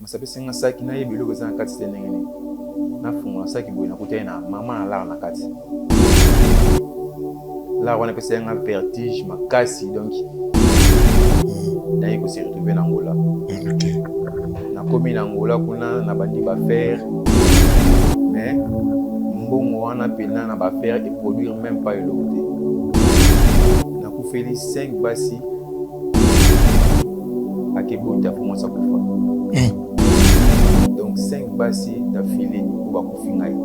Mwasi apesi nga saki nayeba eloko eza na kati te ndenge nini. Nafungola saki boye nakutani na mama na lar na kati. Lar wana epesaki nga vertige makasi donc naye ko se retrouver na Angola. Nakomi na Angola kuna nabandi ba affaires mais mbongo wana pena na ba affaires e produire meme pas eloko te. Nakufeli 5 basi akebota po mwasi akufa donc 5 basi d'affilée oyo bakufi ngai.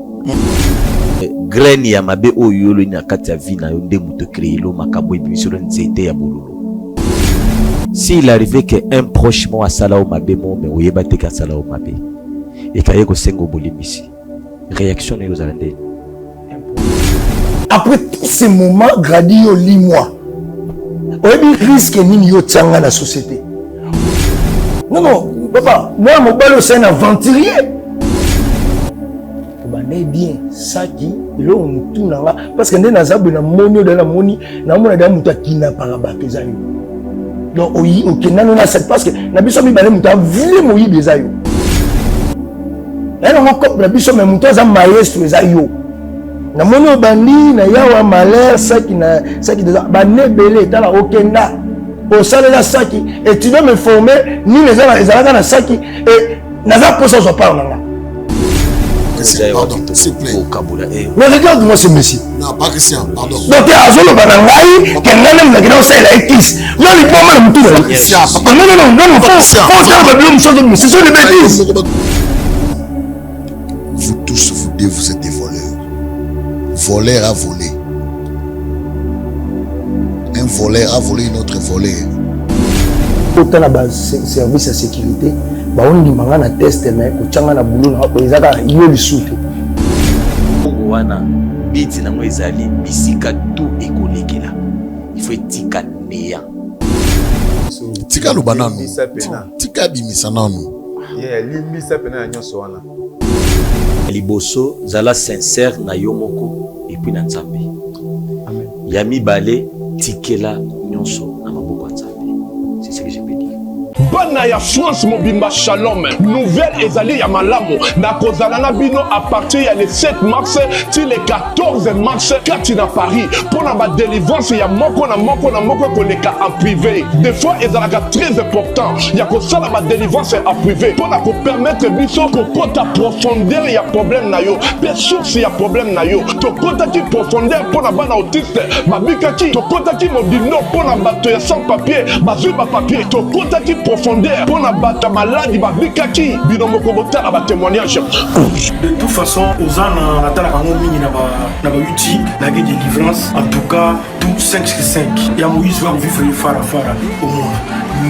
Graine ya mabe oyo yo oloni na kati ya vie na yo nde moto ecreelo makambo ebimisi yo nzete ya bololo. S'il arrive que un proche moko asala yo mabe moko mais oyeba te ke asala yo mabe et que aye kosenga yo bolimbisi, reaction na yo ezala nde nini? Après tous ces moments, Grady yo limwa. Oyebi risque nini yo tianga na société. Non non, papa, moi mobali c'est un aventurier. Obandai bien saki eloko mutu na nga parce que nde naza boye namoni oyo namoni namona deja moto akinapaka bato eza yo donc okenda no na saki parce que na biso mibale moto avie moyibi eza yo naye nango cope na biso me moto aza maestro eza yo namoni obandi na yawa malheur saki na saki deja bande ebele tala okenda osalela saki et tu dois m'informer nini ezalaka na saki et naza mposa ozwa part na nga. Pardon, s'il vous plaît. Mais regarde-moi ce monsieur. Non, pas Christian, pardon. Donc, azoloba na ngai ke ngai nde nakenda kosalela ye kisi. Yo liboma na mutu na yo. Non, non, non, non, non, faut faut osala ba biloko mosusu mais ce sont des bêtises. Vous tous, vous deux, vous êtes des voleurs. Voleur a volé. Un voleur a volé une autre voleur. Otala ba service ya sécurité baondima nga na test mais kotya nga na boulot na nga eza kaka yo lisusu te. Mbongo wana biti nango ezali bisika tout ekolekela il faut etika neant. Tika aloba nanu, tika abimisa nanu. Yeah, limbisa pena na nyonso wana. Liboso zala sincère na yo moko et puis na Nzambe. Amen. Ya mibale tikela nyonso na maboko ya Nzambe. C'est ce que je peux dire. Bana ya France mobimba shalom. Nouvelle ezali ya malamu. Nakozala na bino à partir ya le 7 mars ti le 14 mars kati na Paris mpo na ba delivrance ya moko na moko na moko ekoleka en privé. Des fois ezalaka très important ya kosala ba delivrance en privé mpo na kopermettre biso kokota profondeur ya problème na yo mpe source ya problème na yo. Tokotaki profondeur mpo na bana autiste babikaki, tokotaki modindo mpo na bato ya sans papier bazwi ba papier, tokotaki profondeur mpo na bato ya maladi babikaki. Bino moko botala ba témoignage. De toute façon oza na natalaka yango mingi na ba na ba youtube nayaki delivrance en tout cas tout 5 sur 5 ya moïse va kovivre ye fara fara omona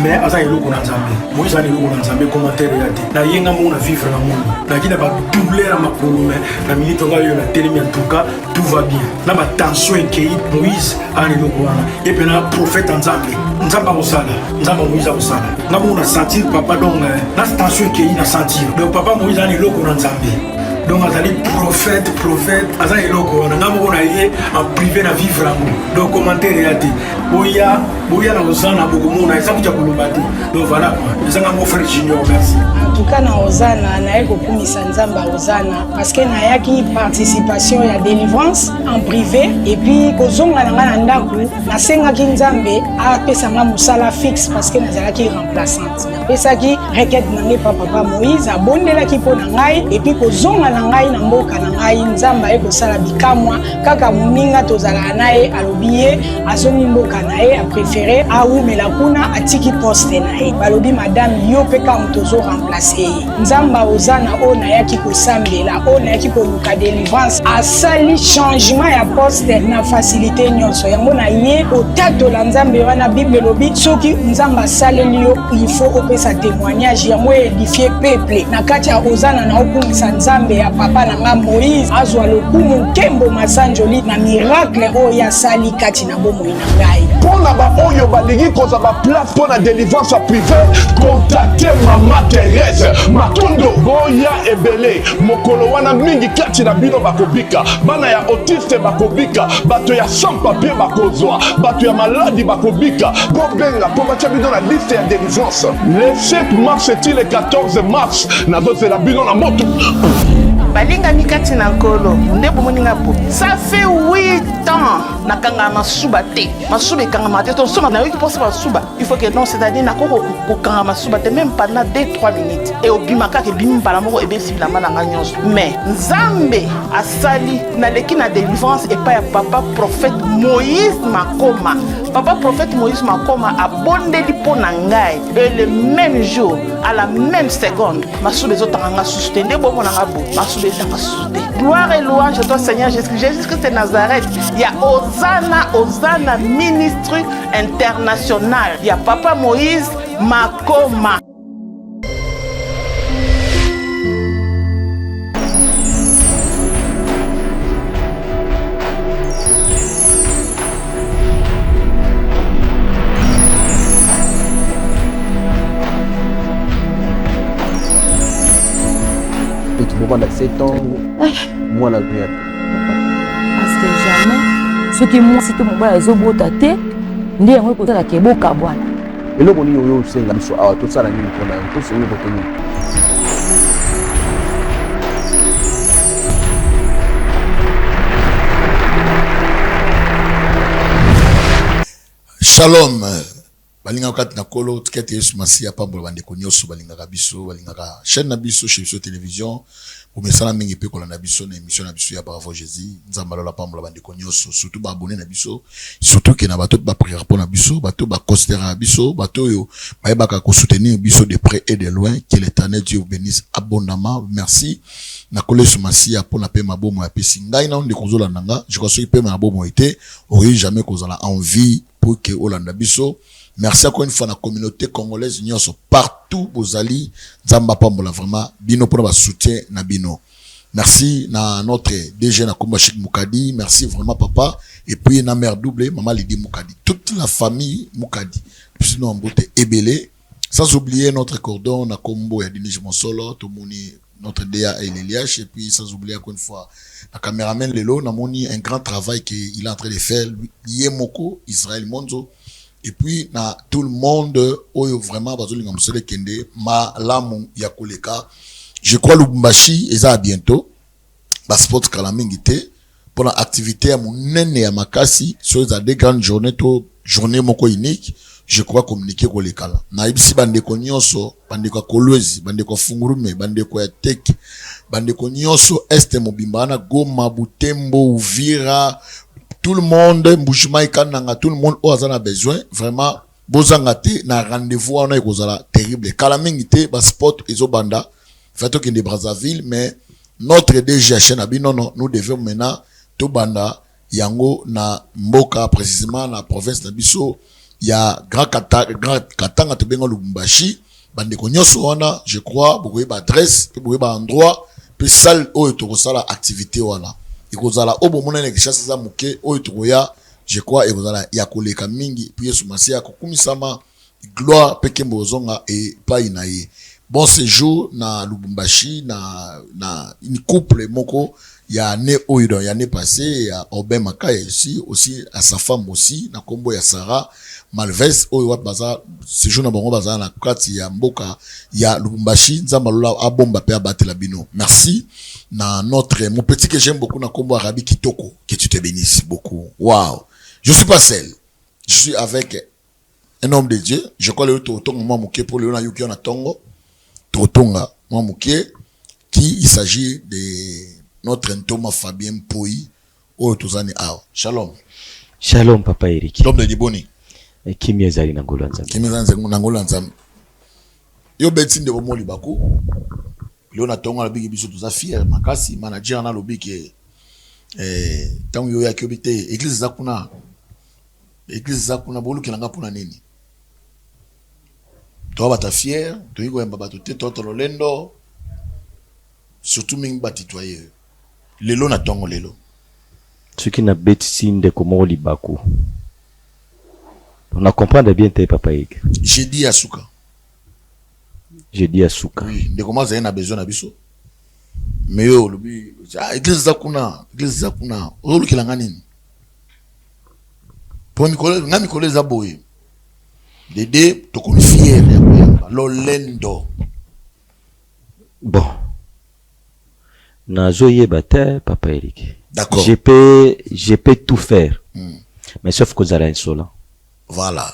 mais aza eloko na nzambe moïse aza eloko na nzambe commentaire ya te naye nga moko na vivre na moni nayaki na badouleur ya makolo mais na minute nga oyo natelemi en tout cas tout va bien na batension ekei moïse aza na eloko wana ye mpena prophète ya nzambe nzambe akosala nzambe ya moïse akosala nga moko na sentir papa donc na tension ekei na sentir donc papa moïse aza na eloko na nzambe donc azali prophète prophète aza eloko wana nga moko na ye en privé na vivre yango donc commentaire ya te boya boya na ozana bokomona eza kuta koloba te donc voilà quoi eza nga mon frère junior merci. En tout cas na ozana naye kokumisa nzambe ya ozana parce que nayaki participation ya délivrance en privé et puis kozonga na nga na ndako nasengaki nzambe apesa nga mosala fixe parce que nazalaki remplaçante. Napesaki requête na ngai pa papa Moïse, abondelaki mpo na ngai epuis kozonga na ngai na mboka na ngai, Nzambe aye kosala bikamwa. Kaka moninga tozalaka na ye alobi ye azongi mboka na ye, aprefere awumela kuna, atiki poste na ye. Balobi madame yo mpe kaka moto ozo remplace ye. Nzambe ozana oyo nayaki kosambela, oyo nayaki koluka delivrance, asali changement ya poste na facilité nyonso. Yango na ye kotatola Nzambe wana. Bible elobi soki Nzambe asaleli yo il faut opesa témoignage, yango edifie peuple na kati ya ozana na okumisa Nzambe ya papa na nga Moïse, azwa lokumu nkembo masanjoli na miracle oyo ye asali kati na bomoi na ngai. Mpo na baoyo balingi kozwa ba place mpo na delivrance ya privé, contacte mama Therese. Matondo boya ebele mokolo wana mingi kati na bino bakobika, bana ya autiste bakobika, bato ya sans papier bakozwa, bato ya maladi bakobika. Bobenga mpo batya bino na liste ya delivrance le 7 mars ti le 14 mars. Nazozela bino na moto. Balingami kati na Nkolo, nde bomoni nga bo. Ça fait 8 ans nakangaka masuba te. Masuba ekangamaka te. Tosoma nayoki mposa masuba. Il faut que non, c'est-à-dire nakoki kokanga masuba te même pendant 2 3 minutes. Et obima kaka ebimi mbala moko ebebisi bilamba na nga nyonso. Mais Nzambe asali naleki na délivrance epai ya papa prophète Moïse Makoma. Papa prophète Moïse Makoma abondeli mpo na ngai et le même jour à la même seconde masuba ezotanga nga susu te nde bomona nga bo masuba etanga susu te. Gloire et louange à toi Seigneur Jésus-Christ. Jésus-Christ de Nazareth ya Ozana Ozana ministre international ya papa Moïse Makoma. Bobanda 7 ans mwana azoya te parce que jamais soki mwasi to mobali azobota te nde yango ekosalaka ebokabwana. Eloko nini oyo osenga biso awa tosala nini mpona yango tosengi kote nini? Shalom balingaka kati na kolo tika ete Yesu Masiya apambola bandeko nyonso balingaka biso balingaka chaîne na biso chez biso télévision bomesana mingi mpe kolanda biso na émission na biso ya Bravo Jésus. Nzambe alola apambola bandeko nyonso surtout ba abonné na biso surtout ke na bato ba prière mpo na biso bato ba considérera biso bato oyo bayebaka ko soutenir biso de près et de loin. Que l'Éternel Dieu vous bénisse abondamment. Merci na kolo Yesu Masiya mpo na pema bomoi apesi ngai na ndeko ozolanda nga. Je crois soki pema ya bomoi te okoki jamais kozala en vie pour que olanda biso. Merci encore une fois na communauté congolaise nyonso partout bozali. Nzambe apambola vraiment bino mpona ba soutien na bino. Merci na notre DG na komba Chic Mukadi, merci vraiment papa et puis na mère double maman Lydie Mukadi, toute la famille Mukadi. Puis nous mbote ebele sans oublier notre cordon na kombo ya Denis Monsolo, tomoni notre DA et l'Eliash et puis sans oublier encore une fois la caméraman Lelo, namoni un grand travail qu'il est en train de faire lui Yemoko Israël Monzo et puis na tout le monde oyo vraiment bazolinga mosala ekende malamu ya koleka. Je crois Lubumbashi eza bientôt ba sport kala mingi te mpona activité ya monene ya makasi so eza des grandes journées to journée moko unique. Je crois communiquer kolekala nayebisi bandeko nyonso, bandeko ya Kolwezi, bandeko ya Fungurume, bandeko ya Teke, bandeko nyonso este mobimba wana, Goma, Butembo, Uvira, tout le monde, Mbujimayi, Kananga, tout le monde oyo aza na besoin vraiment bozanga te na rendez-vous wana ekozala terrible kala mingi te. Ba sport ezobanda fa tokende Brazzaville, mais notre DG ya chaîne abi non non, nous devons maintenant tobanda yango na mboka, précisément na province na biso ya Grand Kata, Grand Katanga tobenga Lubumbashi. Bandeko nyonso wana je crois bokoyeba adresse mpe bokoyeba endroit mpe salle oyo tokosala activité wana ekozala. Oyo bomona na Kinshasa eza moke, oyo tokoya je crois ekozala ya koleka mingi mpo Yesu Masiya akokumisama, gloire mpe nkembo kozonga epai na ye. Bon séjour na Lubumbashi na une couple moko ya année oyo, donc ya année passée ya Aubin Makaya ici aussi à sa femme aussi na kombo ya Sarah Malves oyo wapi baza séjour na bango baza na kati ya mboka ya Lubumbashi. Nzambe alola abomba pe abatela bino. Merci na notre mon petit que j'aime beaucoup na kombo ya Rabi Kitoko, que tu te bénisses beaucoup. Wow, je suis pas seul, je suis avec un homme de Dieu. Je crois le totonga mwa moke pour le na yuki na tongo totonga mwa moke qui il s'agit de notre Ntoma Fabien Mpoi oyo tozani awa. Shalom. Shalom papa Eric. L'homme de Diboni. Kimia ezali na ngolu ya Nzambe. Kimia ezali na ngolu ya Nzambe. Yo beti ndeko moli baku. Leo na tongo alobiki biso toza fier makasi manager na lobi ke tango yo yaki obi te église eza kuna. Église eza kuna bolukela nga pona nini? Toza bata fier, toyiki koyamba bato te, toza lolendo. Surtout mingi ba tutoyer. Lelo na tongo lelo. Soki na betisi ndeko moko libaku. On a comprendre bien te papa Eric. Jeudi ya suka. Jeudi ya suka. Oui, ndeko moko azali na besoin na biso. Mais yo olobi ah, église eza kuna, église eza kuna. Ozolukela nga nini? Po mikolo nga mikolo eza boye. Dede tokomi fier ya koyamba lolendo. Bon. Nazoyeba te papa Eric. D'accord. Je peux je peux tout faire. Mais sauf kozala insolent. Voilà.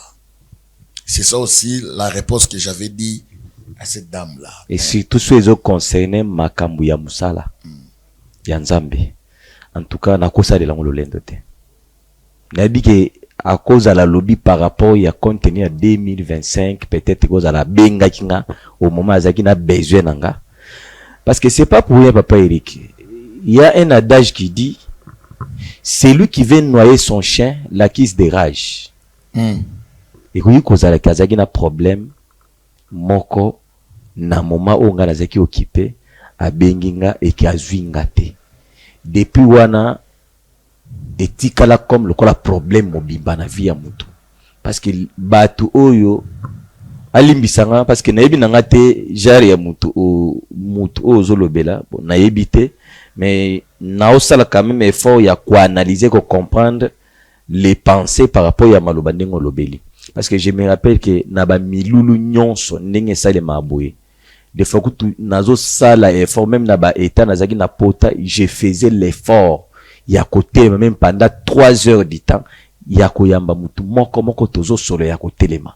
C'est ça aussi la réponse que j'avais dit à cette dame là. Et surtout soki ezo concerner makambo ya musala ya Nzambe. En tout cas nakosalela yango lolendo te. Nayebi ke akozala alobi par rapport ya compte tenu ya 2025 peut-être ekozala abengaki nga au moment azalaki na besoin na nga. Parce que c'est pas pour rien papa Eric. Il y a un adage qui dit celui qui veut noyer son chien l'accuse de rage. Ekoki kozala ke azalaki na problème moko na moment oyo nga nazalaki occupe abengi nga et que azui nga te. Depuis wana etikala comme lokola problème mobimba na vie ya mutu parce que batu oyo alimbisa nga parce que nayebi na nga te genre ya mutu mutu oyo ozolobela bon nayebi te mais naosala quand même effort ya ko analyser ko comprendre les pensées par rapport ya maloba ndenge olobeli parce que je me rappelle que na ba milulu nyonso ndenge esalemaka boye Des fois kutu nazo sala effort meme na ba etat nazalaki na pota je faisais l'effort ya kotelema meme pendant 3 heures du temps ya koyamba mutu moko moko tozo solola ya kotelema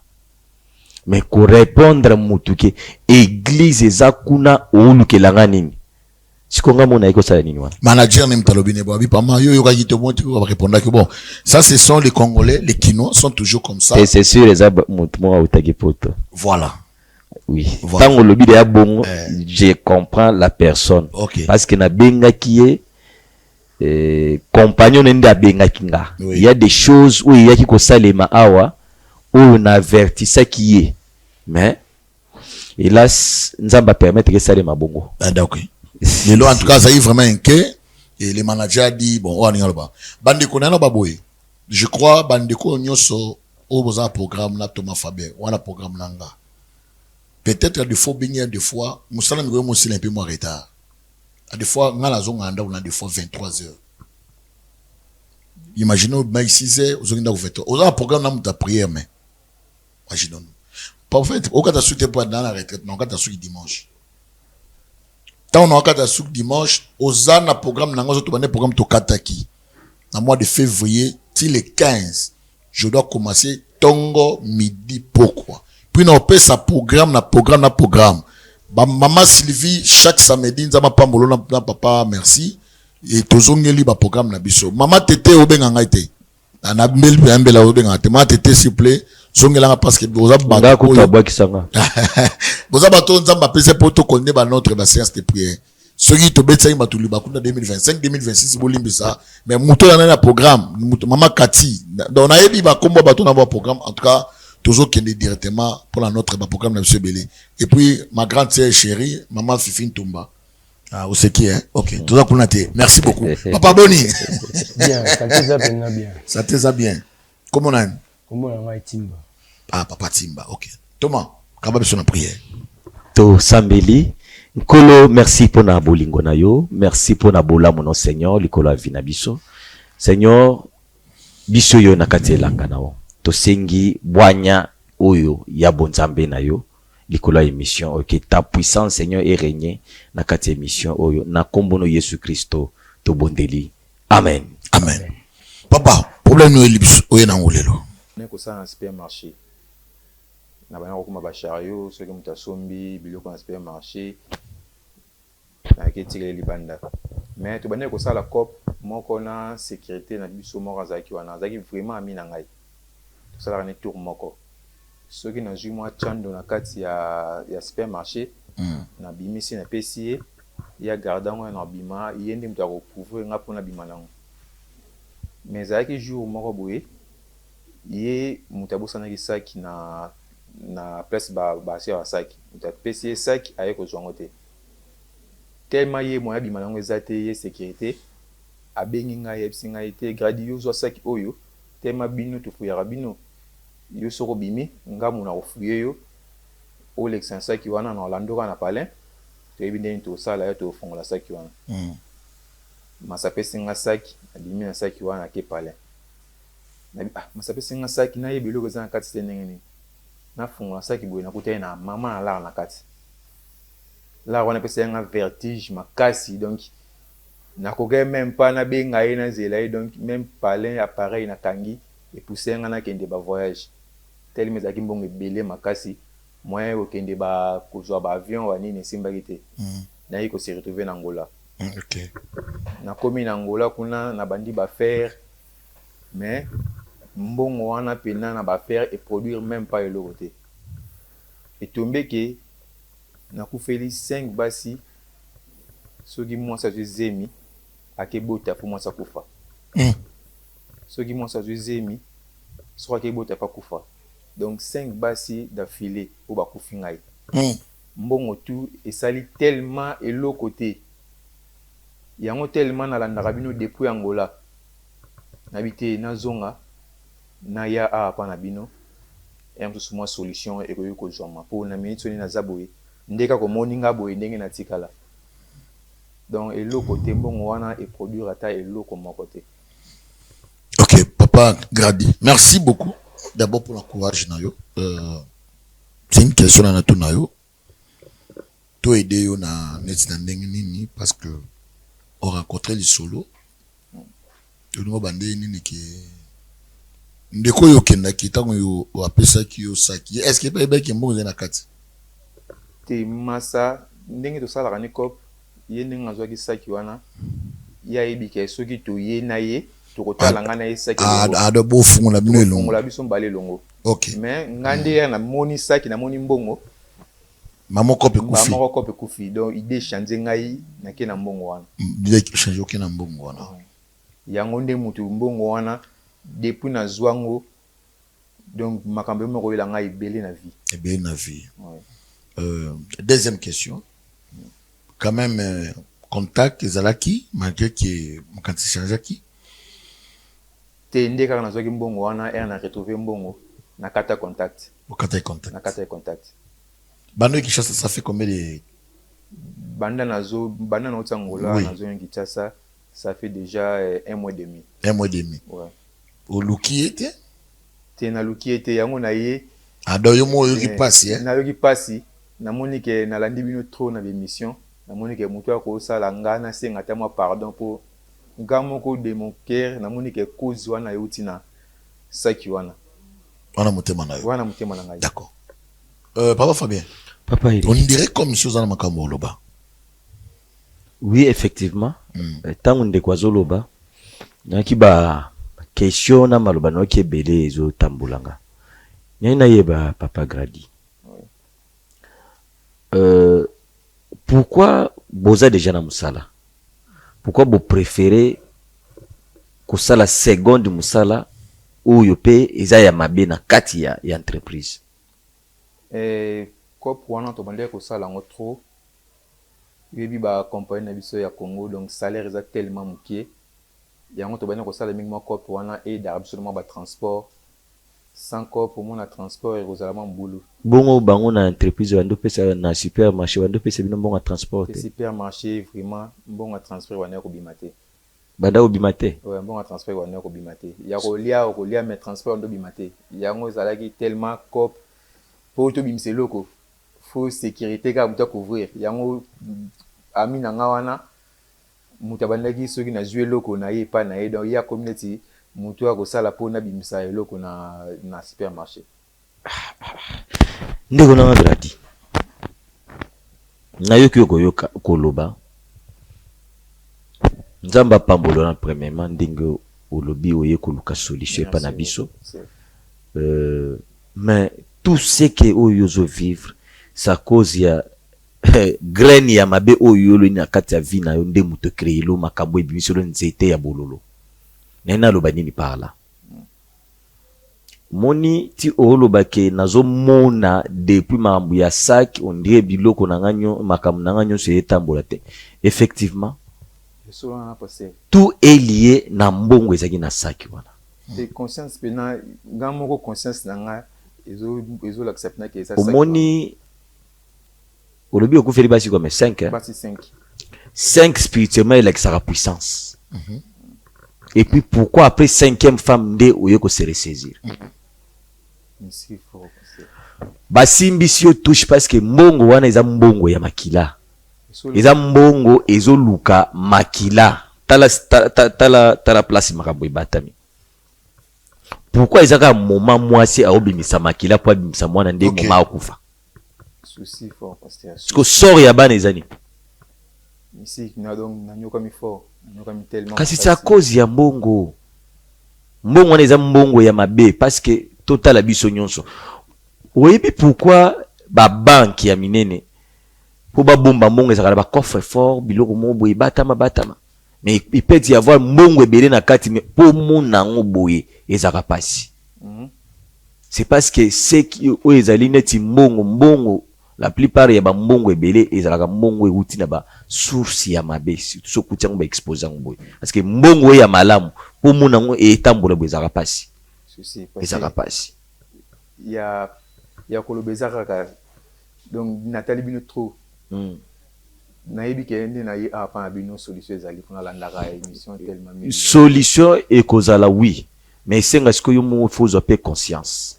mais ko repondre mutu ke eglise eza kuna olukela nga nini sikoyo nga mona ayaki kosala nini wana manager ne mutalobi ne bo abi pama yo yokaki te bon tiko ba répondaki bon ça ce sont les congolais les kinois sont toujours comme ça et c'est sûr eza mutu moko awutaki poto voilà Oui. Voilà. Tango lobi deya bongo, eh. je comprends la personne. Okay. Parce que na bengaki ye eh, compagnon nde abengaki nga. Oui. Il y a des choses où il y a qui kosalema awa oyo na avertissaki ye. Mais hélas Nzambe a permettre que salema bongo. Ah d'accord. Lelo en tout cas ça y vraiment inquiet et le manager a dit bon oyo aninga loba. Bandeko na baboye. Je crois bandeko nyonso oyo boza na programme na Thomas Fabien wana programme na nga peut-être ya des fois obengi ya des fois mosala mikolo mosila un peu mwa retard ya des fois nga nazonga na ndako na des fois 23 heures imagine obimaki 6 heures ozongi ndako 23 oza na programme na moto ya prière mais imaginons nous en fait okata suki te mpo na na retraite na okata suki dimanche ntango na okata suki dimanche oza na programme na nga ozo tobande programme tokataki na mois de février ti le 15 je dois commencer tongo midi pokwa puis na opesa programme na programme na programme ba mama Sylvie chaque samedi nzambe apambolo na, na papa merci et tozongeli ba programme na biso mama tete obenga ngai te na mbeli na mbela obenga te mama tete s'il vous plaît zongelanga parce que boza bato oyo boza bato nzambe apesa po tokonde ba notre ba séance de prière soki tobetisaki bato libaku na 2025 2026 bolimbisa mais moto oyo anani na programme moto mama kati donc nayebi bakombo ya bato na ba programme en tout cas tozokende directement mpona notre baprogramme na biso ebele et puis ma grande sœur chérie mama fifi ntumba ah, oseki hein? ok mm. toza kuna te merci beaucoup papa boni bien santé eza mpenza bien santé eza bien kombo nani Kombo na ngai Timba. Ah papa Timba, ok. Thomas, kaba biso na prière. Tosambeli. Nkolo, merci pona bolingo na yo, merci pona bolamu no Seigneur likolo ya vie na biso. Seigneur, biso yo na kati ya elanga na yo. Tosengi bwanya oyo ya bonzambe na yo likolo ya emission oyo que ta puissance Seigneur e regner na kati ya emission oyo na kombo no Yesu Christo tobondeli. Amen. Amen. Papa, problème no elibiso oye nango lelo. Naye kosala na supermarche na banda kokoma ba chariot soki moto asombi biloko na supermarche nayaki etikali libanda mais tobandaki kosala coop moko na securite na biso moko azalaki wana azalaki vraiment ami na ngai tosalaka ne tour moko soki nazui mwa chando na kati ya, ya supermarche mm. nabimisi napesi ye ye agarde yango ya na bima ye nde moto ako couvrir nga mpo nabima nango mais ezalaki jour moko boye ye moto abosanaki saki na na place ba ba saki moto apesi ye saki aye kozwa yango te tellement ye moyen abima nango eza te ye securite abengi ngai ayebisi ngai te gradi yo zwa saki oyo tellement bino tofuyaka bino yo soki obimi nga mona kofouye yo. Olekisa na saki wana na olandi kaka na palin, toyebi ndenge nini tokosala yo, tokofongola saki wana. Masa apesi nga saki, nabimi na saki wana nake palin. Nabi ah, masa apesi nga saki, nayeba eloko eza na kati te ndenge nini? Nafungola saki boye nakutani na mama na lar na kati. Lar wana epesaki nga vertige makasi donc nakokaki meme pas nabenga ye nazela ye donc meme palin appareil nakangi e pousser nga nakende ba voyage. Tellement ezalaki mbongo ebele makasi moyen ya kokende ba kozua ba avion ba nini esimbaki te. Nayaki ko se retrouver na Angola. Nakomi na Angola kuna nabandi ba affaires mais mbongo wana pena na ba affaires e produire meme pas eloko te. E tomber que nakufeli cinq basi soki mwasi azui zemi ake bota faut mwasi akufa. Soki mwasi azui zemi soki ake bota faut akufa donc 5 basi d'affile oyo bakufi ngai mbongo tout esali tellement eloko te yango tellement nalandaka bino depuis Angola nayebi te nazonga naya awa pa na bino heure mosusu mua solution ekoki kozuama po na minute oyo nde naza boye nde kaka omoni nga boye ndenge natikala donc eloko te mbongo wana e produire ata eloko moko te. Ok papa Grady merci beaucoup d'abord pour la courage na yo euh, c'est une question na natuna yo to aider yo na neti na ndenge nini parce que on rencontre lisolo tolingo bande nini ke ndeko oyo okendaki ntango yo apesaki yo saki est ce que bayebaki mbongo ezali na kati te masa ndenge tosalaka ni cop Ye ndenge azwaki saki wana ye ayebi ke soki toye na ye tokotala nga na ye saki elongo. Ah donc bofungola bino elongo. Tokofungola biso mibale elongo. Ok. Mais nga nde heure na moni saki na moni mbongo. Mbala moko coop ekufi. Mbala moko coop ekufi donc idee echanger ngai nake na mbongo wana. Idee echanger oke na mbongo wana. Yango nde mutu mbongo wana depuis nazwa ngo donc makambo ekomi koyela ngai ebele na vie. Ebele na vie. Ouais. Euh, deuxième question. Quand meme contact ezalaki malgre que makanisi echangeaki? Te nde kaka nazwaki mbongo wana heure na retrouver mbongo na kata contact. Okataki contact? Na kataki contact. Banda oye Kinshasa ça fait combien de. Banda nazo banda nauti Angola oui. Nazongi Kinshasa ça fait dejà un mois et demi. Un mois et demi. Ouais. Oluki ye te? Te naluki ye te yango na ye. Ah donc yo moko oyoki pasi hein? Nayoki pasi. Namoni ke nalandi bino trop na b'emission namoni ke mutu ako sala nga nasenga ata mwa pardon po nga moko de mon coeur namoni ke cause wana ewuti na saki wana. Wana motema na yo. Wana motema na ngai. D'accord. Euh, papa Fabien. Papa Eric. On dirait comme si oza na makambo oloba. Oui, effectivement. Tango ndeko azoloba, nayaki ba question na maloba nayoki ebele ezotambola nga. Naye nayeba papa Grady. Euh, pourquoi boza dejà na musala? Pourquoi bo preferer kosala seconde musala oyo pe eza ya mabe na kati ya, ya entreprise? Eh, coop wana tobandaki kosala yango trop. Oyebi ba compagnie na biso ya Congo, donc salaire eza tellement mukie. Yango tobandaki kosala mingi mwa coop wana e aidaka biso na mwa ba transport. Sans coop omona transport ekozala mwa mobulu. Bongo bango na entreprise bando pesa na super marche bando pesa bino mbongo ya transport te? Super marche vraiment mbongo ya transport ebandaki kobima te. Banda kobima te? Ouais mbongo ya transport ebandaki kobima te. Ya kolia okolia mais transport ebanda kobima te. Yango ezalaki tellement coop po tobimisa eloko faut securite kaka mutu a couvrir yango ami na nga wana Mutu abandaki soki nazui eloko naye epai naye donc ye akomi neti mutu oyo akosala po nabimisa eloko na na super marche. Ndeko na nga Glady, nayoki yo koyoka koloba, Nzambe apambola yo na premièrement ndenge olobi oye koluka solution epa na biso, euh, mais tout ce que oyo ozo vivre c'est à cause ya Graine ya mabe oyo yo oloni na kati ya vie na yo nde moto e creelo makambo ebimiselo nzete ya bololo. Naye naloba nini par là? Omoni ti oloba ke nazo mona depuis makambo ya sac on dirait biloko na nga nyo makambo na nga nionso etambola te. Effectivement tout est lie na mbongo ezalaki na sac wana. Te conscience pena nga moko conscience na nga ezo elakisa pena ke eza sac wana. Omoni. Olobi okufeli basi combien? 5 hein? Basi 5. 5 spirituellement elakisaka puissance. Mm -hmm. Et puis pourquoi après cinquième femme nde oye ko se ressaisir? Mm -hmm. Basimbisi yo touche parce que mbongo wana eza mbongo ya makila. Eza mbongo ezoluka makila. Tala tala tala, tala place makambo ebatami. Pourquoi eza kaka moment mwasi aobimisa makila po abimisa mwana nde okay. moment akufa? Souci fort pasteur. Siko sort ya bana eza nini? Mystique na donc nanyokami fort, nanyokami tellement. Kasi c'est à cause ya mbongo. Mbongo wana eza mbongo ya mabe parce que totala biso nyonso. Oyebi pourquoi ba banque ya minene po babomba mbongo ezalaka na ba coffre fort biloko moko boye batama batama. Mais il peut y avoir mbongo ebele na kati mais po omona yango boye ezalaka pasi. C'est parce que ce qui oyo ezali neti mbongo mbongo la plupart ya ba mbongo ebele ezalaka mbongo ewuti na ba source ya mabe surtout soki okuti yango ba expose yango boye parce que mbongo oyo ya malamu po omona yango etambola boye ezalaka pasi ezalaka pasi. Ya ya koloba eza kaka donc natali bino trop. Nayebi ke nde naye awa pa na bino solution ezali po nalandaka emission tellement mingi. Solution ekozala oui mais esenga sikoyo yo moko faut ozwa pe conscience.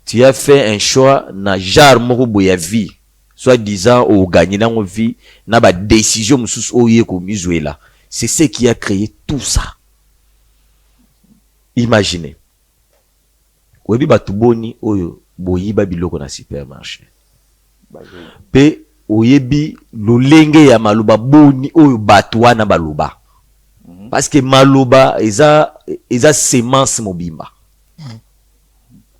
Tu as fait un choix na genre moko boye ya vie soit disant o gagner nango vie na ba decisions mosusu oyo ye komizwela c'est ce qui a cree tout ça. Imaginez Oyebi batu boni oyo boyiba biloko na supermarche? Pe oyebi lolenge ya maloba boni oyo batu wana baloba? Parce que maloba eza eza semence mobimba.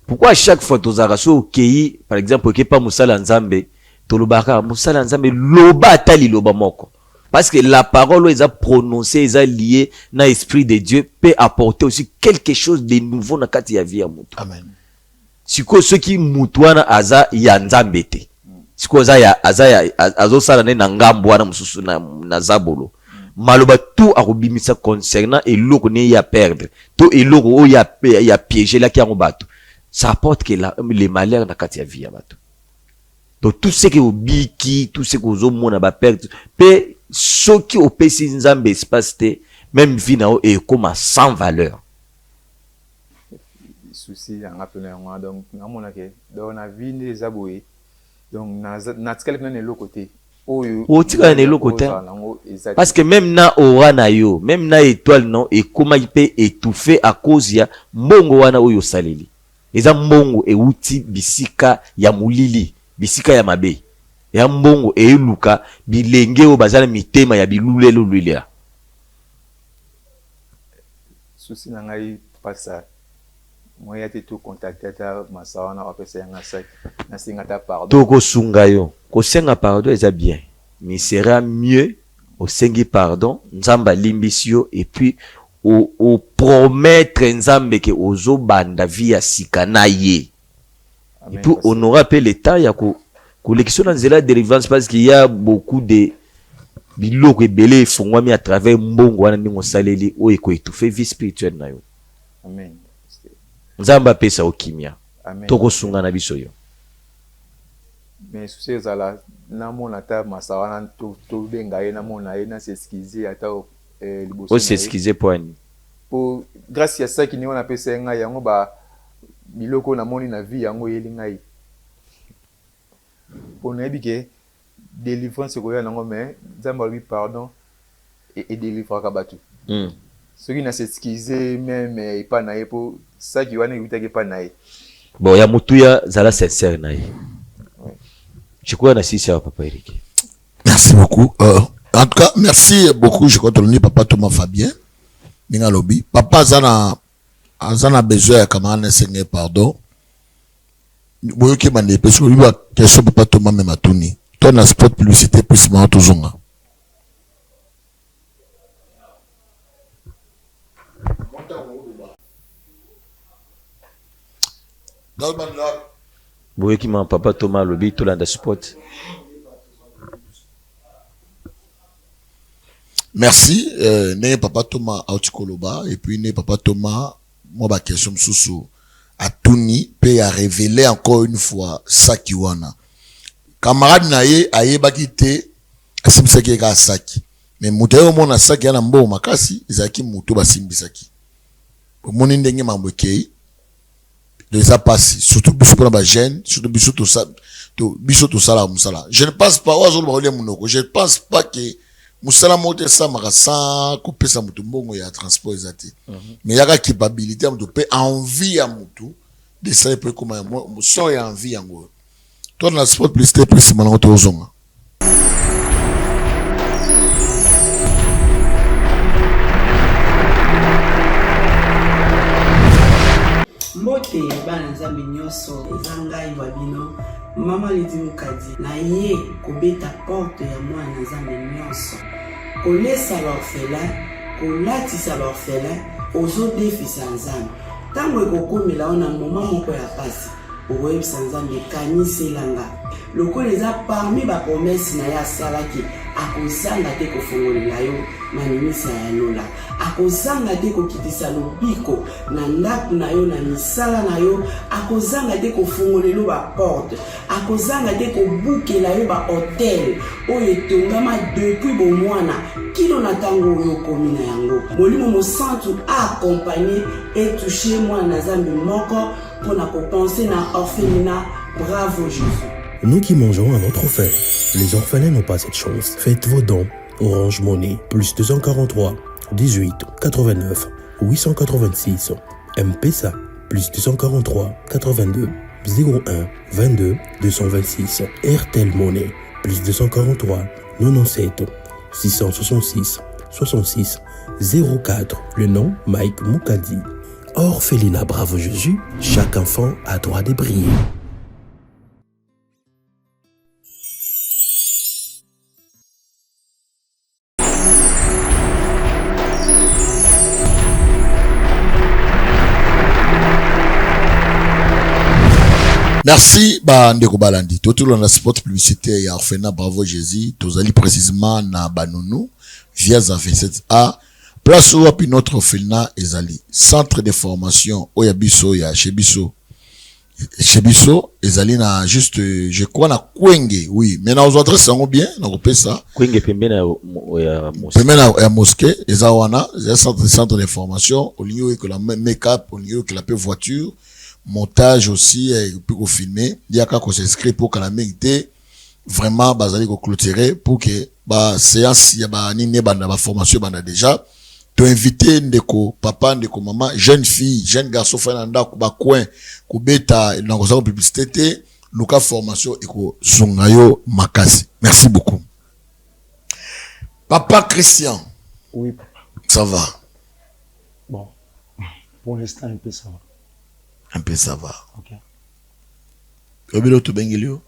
Pourquoi à chaque fois tozalaka soki okeyi par exemple okeyi pa mosali ya Nzambe tolobaka kaka mosali ya Nzambe loba ata liloba moko. Parce que la parole oyo eza prononcer eza lier na esprit de Dieu peut apporter aussi quelque chose de nouveau na kati ya vie ya mutu. Amen. Sikoyo soki mutu wana aza ya Nzambe te, sikoyo aza ya aza ya azosala nde na ngambo wana mosusu na, na zabolo, maloba tout akobimisa concernant eloko ne ye a perdre to eloko oyo ya piegelaki yango bato, ça apporte que la, le malheur na kati ya vie ya bato. Donc tout ce que obiki, tout ce que ozo mona ba perte, pe soki opesi Nzambe espace te, meme vie na yo ekoma sans valeur. Souci ya nga pena yango wana donc namona ke donc na vie nde eza boye donc natikali pena na eloko te oyo otikala na eloko te parce que meme na aura na yo meme na etoile na yo ekomaki pe etouffe à cause ya mbongo wana oyo osaleli. Eza mbongo ewuti bisika ya molili, bisika ya mabe. Ea mbongo eluka bilenge oyo baza na mitema ya bilulelululela. Souci na ngai pasta moyen te to contacter ata masa wana apesa yanga sac nasenga ata pardon. Toko sunga yo. Kosenga pardon eza bien mais il sera mieux osengi pardon nzambe alimbisi yo et puis o promettre nzambe ke ozo banda vie ya sika na ye et puis on aura pe le temps ya ko kolekisa na nzela ya delivrance parce qu'il y a beaucoup de biloko ebele efongwami à travers mbongo wana ndenge osaleli oyo eko étouffer vie spirituelle na yo. Amen. Nzambe apesa yo kimia. Tokosunga na biso yo. Mais souci ezala namona ata masa wana tobenga ye namona ye na s'excuser ata eh, liboso O s'excuser po ya nini? Po grace ya saki ndenge wana apesa ye ngai yango ba biloko oyo namoni na vie yango eyeli ngai po nayebi ke delivrance ekoya nango mais Nzambe alobi pardon e delivraka batu soki na s'excuser meme epa na ye po saki wana ewutaki epa na ye. Bon ya motuya zala sincère na ye. Je crois na sisi awa papa Eric. Merci beaucoup. Euh, en tout cas, merci beaucoup. Je crois que papa Thomas Fabien. Ninga lobi. Papa azana azana besoin ya camarade seigneur pardon. Boyoki bande parce que ba question papa Thomas même atuni. Toi na spot publicité plus ma tozonga. Boyoki ma papa Thomas alobi tolanda spot. Merci euh, ndenge papa Thomas auti koloba et puis ndenge papa Thomas mwa ba question mosusu atuni mpe a révélé encore une fois saki wana. Camarade na ye ayebaki te, asimbisaki ye kaka saki. Mais moto aye komona saki ya na mbongo makasi, ezalaki moto basimbisaki. Omoni ndenge mambo ekei. Donc eza pasi, surtout biso pona ba jeunes, surtout biso tosa to biso tosalaka mosala. Je ne pense pas oyo azoloba kolia monoko, je ne pense pas que mosala moko te esalamaka sans kopesa moto mbongo ya transport eza te. Mais yaka culpabilité ya moto pe envie ya moto de sala pe ekoma ya son ya envie yango. To na sport publicité pe nsima nango tozonga. Mbote bana Nzambe nyonso, eza ngai wa bino mama Lidi Mukadi, naye kobeta porte ya mwana Nzambe nyonso, kolesa ba orphelin, kolatisa ba orphelin, ozodefisa Nzambe ntango ekokomela yo na moma moko ya pasi Okoyebisa Nzambe, kanisela nga. Lokola eza parmi ba promesse na ye asalaki, akozanga te kofongolela yo maninisa ya lola. Akozanga te kokitisa lobiko na ndako na yo, na misala na yo. Akozanga te kofongolela yo ba porte. Akozanga te kobukela yo ba hotel oyo etongama depuis bomwana kino na ntango oyo okomi na yango. Molimo Mosantu a accompagner et toucher mwana na Nzambe moko mpo na kopense na orphelinat. Bravo Jésus. Nous qui mangeons à notre faim, les orphelins n'ont pas cette chance. Faites vos dons. Orange Money, plus 243 18 89 886. M-Pesa, plus 243 82 01 22 226. Airtel Money, plus 243 97 666 66 04. Le nom Mike Mukadi. Orphelinat Bravo Jésus, chaque enfant a droit de briller. Merci ba ndeko balandi totulanda spot publicitaire ya orphelinat Bravo Jésus tozali précisément na Banunu via za 27A place oyo wapi notre orphelinat ezali centre de formation oyo ya biso ya chez biso chez biso ezali na juste je crois na Kwenge oui mais na adresse yango bien na kopesa Kwenge pembeni ya ya mosquée pembeni ya mosquée eza wana eza centre centre de formation olingi oyekola make-up olingi oyekola pe voiture montage aussi et puis ko filmer yaka ko s'inscrire pour kala mingi te vraiment bazali ko clôturer pour que ba séance ya ba nini ebanda ba formation ebanda déjà to inviter ndeko papa ndeko mama jeune fille jeune garçon fai na ndako ba coin kobeta na kozala publicité te luka formation ekosunga yo makasi merci beaucoup papa Christian oui papa ça va bon pour l'instant un peu ça va un peu ça va ok oyebi eloko tobengeli yo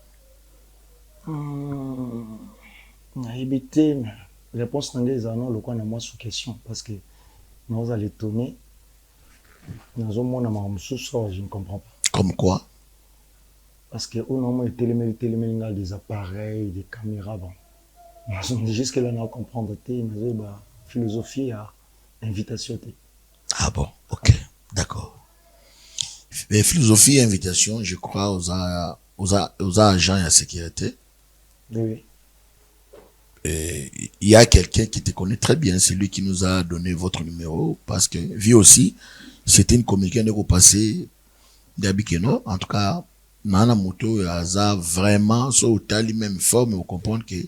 Nayebi te mais reponse na ngai ezala nao lokola na mwa sous question parce que naozala etonne nazomona makambo mosusu awa je ne comprends pas. Comme quoi? Parce que oyo naomona etelemeli telemeli ngai des appareils, des cameras bon jusque là nao comprendre te nazoyeba philosophie ya invitation te. Ah bon, ok, d'accord. Mais philosophie ya invitation, je crois oza oza oza agent ya sécurité. Oui, oui. Et il y a quelqu'un qui te connaît très bien, c'est lui qui nous a donné votre numéro, parce que lui aussi, c'était une communication de passé d'Abikeno. En tout cas, nana moto aza vraiment so otali même forme vous comprendre que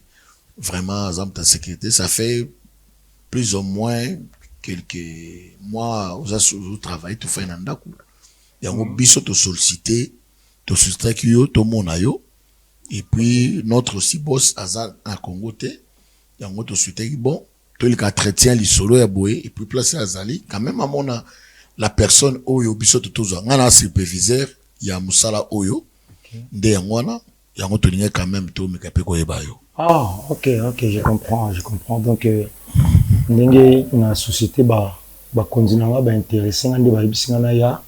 vraiment aza moto ya sécurité ça fait plus ou moins quelques mois oza travailler tofai na ndako yango biso tosollicite tosollicitaki yo tomona yo et puis notre aussi boss aza na Congo te yango tosuitaki bon toleka entretien lisolo ya boye et puis place azali quand même amona la personne oyo biso totozwa ngai na superviseur ya mosala oyo nde yango wana yango tolingi quand même tomeka mpe koyeba yo. Ah ok ok je comprends je comprends donc euh, ndenge na société ba bakonzi na nga ba interesse nga nde bayebisi nga naya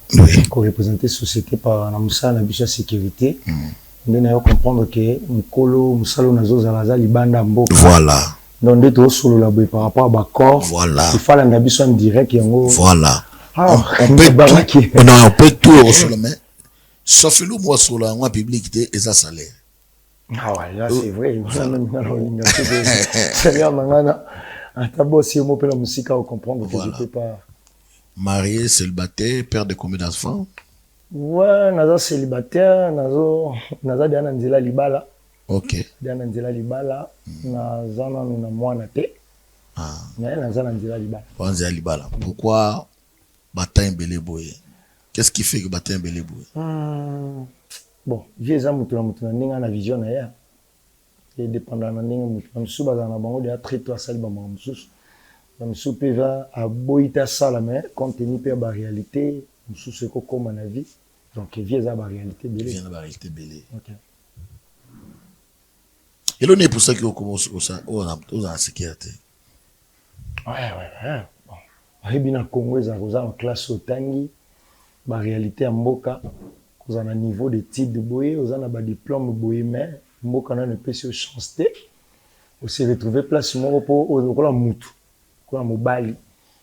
ko représenter société par na mosala na biso ya sécurité mm. nde nayo comprendre que mokolo mosala oyo nazozala aza libanda mboka voilà donc nde tozosolola boye par rapport à baccord voilà il faut alanda biso en direct yango voilà ah, on, on peut tout, non, on peut tout osolola mais sauf eloko moko asolola yango en public te eza salaire. Ah ouais, là c'est vrai. Salaire na nga na ata boss ye mo pe na musika o comprendre que je peux pas. Marié, célibataire, père de combien d'enfants? Ouais, naza célibataire, nazo naza deja na nzela libala. OK. Deja na nzela libala, naza nanu na mwana te. Ah. Mais naza na nzela libala. Oza nzela libala. Pourquoi ba temps ebele boye? Qu'est-ce qui fait que ba temps ebele boye? Hmm. Bon, vie eza mutu na mutu na ndenge na vision na ye. E dependaka na ndenge mutu. Ba misusu bazala na bango deja très tôt asali ba makambo mosusu. Ba misusu pe eza aboyi te asala mais compte tenu pe ya ba realite mosusu eko koma na vie. Donc vie eza ba realite ebele. Vie eza ba realite ebele. Okay. Eloko nini epusaki yo okoma ozala na sécurité? Ouais, ouais, ouais. Bon. Oyebi na Congo ezalaka oza na classe otangi ba realite ya mboka, kozala na niveau d'etude boye, oza na ba diplome boye mais mboka nanu epesi yo chance te. O se retrouver place moko po lokola mutu, lokola mobali, il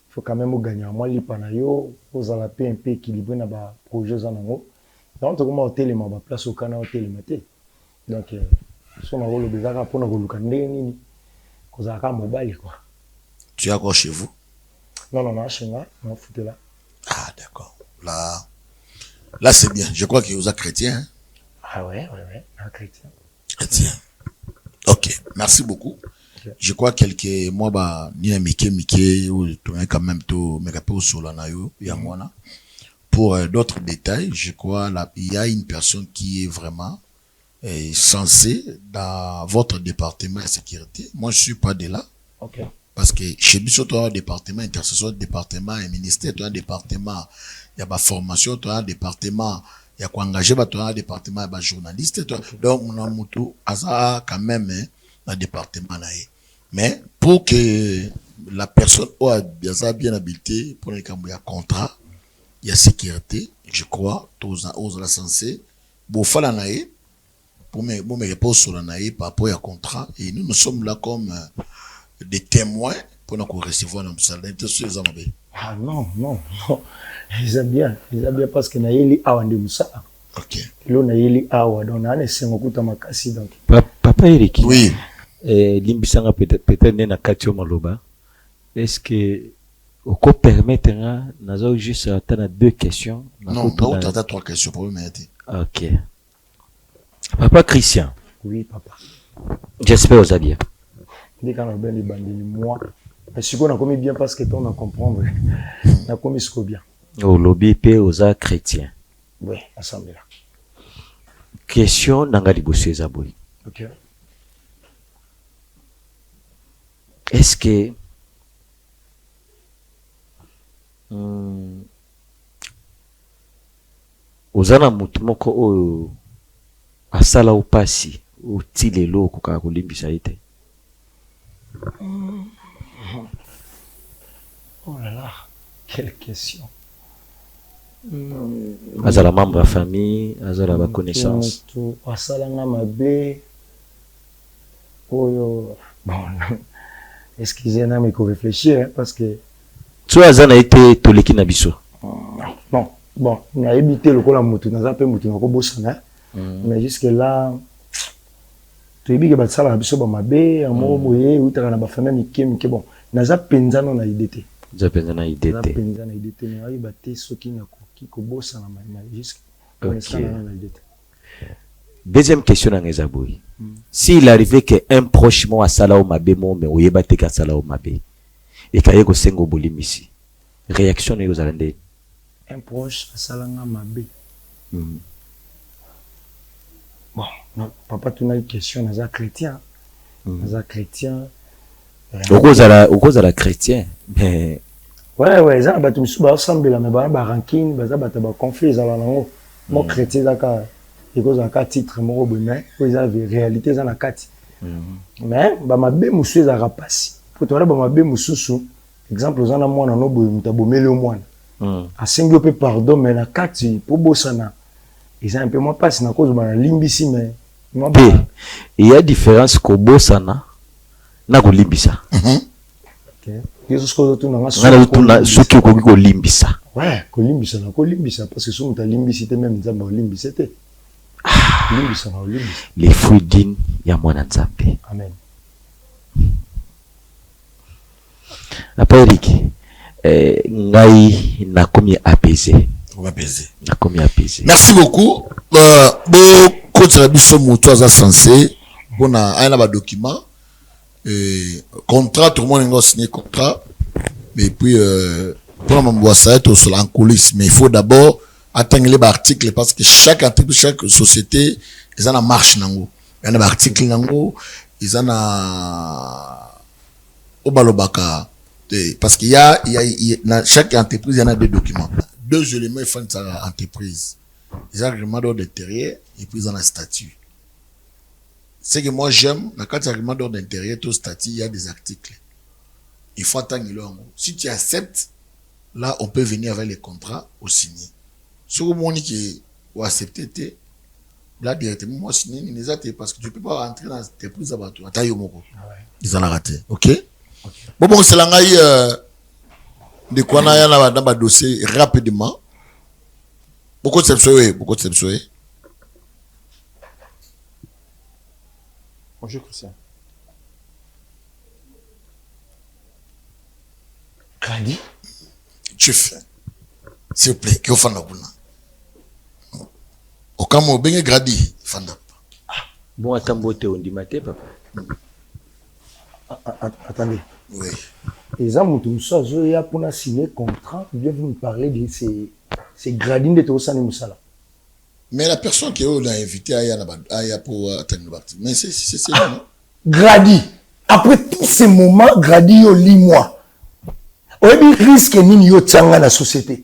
faut quand même o gagnaka mwa lipa na yo, ozala pe un peu equilibre na ba projets oza nango. Donc tokoma kotelema ba place okana otelema te. Donc soki nakoloba eza kaka pona koluka ndenge nini kozala kaka mobali quoi. Tu es encore chez vous? Non non na chez nga, na futela. Ah d'accord. Là là c'est bien. Je crois que vous êtes chrétien. Hein? Ah ouais ouais ouais, un chrétien. Chrétien. OK, merci beaucoup. Okay. Je crois quelques mois ba ni na mike mike ou tourner quand même to mais pe osola na yo ya mwana. Pour euh, d'autres détails, je crois là il y a une personne qui est vraiment est censée dans votre département de sécurité. Moi, je suis pas de là. Okay. Parce que chez biso, toi, un département intercession, département et ministère, toi, un département, il y a ma formation, toi, un département, il y a quoi engager, toi, un département, il y a journaliste, toi. Okay. Donc, on a mutu, aza quand même, hein, un département là. Mais pour que la personne oyo aza bien habilité pour likambo ya contrat ya sécurité, je crois, toza ozala censé bofala na ye bomeke mpe osola na ye par rapport ya contrat et nous nous sommes là comme euh, des témoins mpona korecevoir na mosala na ye te soki eza mabe. Ah non non non eza bien eza bien parce que nayeli awa nde mosala. Ok. Lelo nayeli awa donc naa na esengo kuta makasi donc. Papa Eric. Oui. Eh, limbisanga peut-être nde na kati yo maloba. Est-ce que oko permettre nga naza juste ata na deux questions? Non, na ata trois questions problème ya te. Ok. Papa Christian. Oui, papa. J'espère oza bien. Nde kaka nalobi na ebandeli moi. Mais sikoyo nakomi bien parce que ntango na comprendre nakomi sikoyo bien. Olobi pe oza chrétien. Oui, asambela. Question na nga liboso eza boye. Ok. Est-ce que hmm, oza na motu moko oyo asala yo pasi oti lelo okokaka kolimbisa ye te? Oh là là, quelle question. Azala membre ya famille, azala ba connaissance. Mutu asala nga mabe oyo bon excusez na me ko réfléchir hein, parce que so aza na ye te toleki na biso. Non, bon nayebi te lokola mutu naza pe mutu nakobosana mais jusque là toyebi ke basalaka biso ba mabe ya moko boye eutaka na ba famille mike mike bon naza penza no na idee te. Oza penza na idee te. Naza penza na idee te mais nayeba te soki nakoki kobosana jusque pour l'instant naza na idee te. Deuxième question nanga eza boye. S'il arrivait que un proche moko asala yo mabe moko mais oyeba te ke asala yo mabe et que aye kosenga yo bolimbisi, reaction nayo ekozala ndenge nini? Un proche asala nga mabe bon papa atunaki question naza chretien naza chretien. Okozala okozala chretien mais Ouais ouais eza na bato misusu bazosambela mais baza ba rancune baza bato ya ba conflit ezala nango mo chretien eza kaka ekozala kaka titre moko boye mais oyo eza réalité eza na kati mais ba mabe mosusu ezalaka mpasi po toza na ba mabe mosusu exemple oza na mwana no boye moto abomeli yo mwana asengi yo mpe pardon mais na kati po bosana eza un peu mwa mpasi nakozwa nalimbisi mais te eya différence kobosana na kolimbisa. Nga nazotuna soki okoki kolimbisa. Ouais, kolimbisa na kolimbisa parce que soki moto alimbisi te meme Nzambe akolimbisa te. Limbisa na olimbisa. Les fruits dignes ya mwana Nzambe. Amen. Papa Eric, eh, ngai nakomi apaisé. Apaisé. Nakomi apaisé. Merci beaucoup. Euh, bokotela biso moto aza censé mpona aya na badocument euh, contrat tout le monde ngo signé contrat mais puis euh, mpona mambo ya saya tosola en coulisse mais il faut d'abord atangele baarticle parce que chaque article chaque société eza na marche nango eza na baarticle nango eza na oyo balobaka te parce que ya, ya, ya na chaque entreprise ya na deux documents deux éléments efandisaka entreprise eza règlement d'ordre intérieur et puis eza na statut ce que moi j'aime na kati ya règlement d'ordre intérieur to statut il y a des articles il faut atangela yango si tu acceptes là on peut venir avec les contrats au signer soki omoni ke oaccepte te là directement moi signer nini eza te parce que tu peux pas rentrer dans entreprise ya bato ata yo moko ezalaka te ok bobongisela ngai euh, ndeko wana ya na badossier rapidement bokotisa biso ye bokotisa biso ye Bonjour Christian. Grandi. Chef, s'il vous plaît, kiofanda kuna. Okama obenge gradi, fanda. Ah, bon ata mbote ondima te papa. Attendez. Oui. Eza moto mosusu azoya mpona signer contrat, bien vous me parlez de ces ces gradi nde tokosani mosala. Mais la personne qui est invité aya na aya pour atteindre le Mais c'est c'est c'est ah, non? Gradi. Après tous ces moments, Gradi yo limwa. Oyebi risque nini yo tianga na société.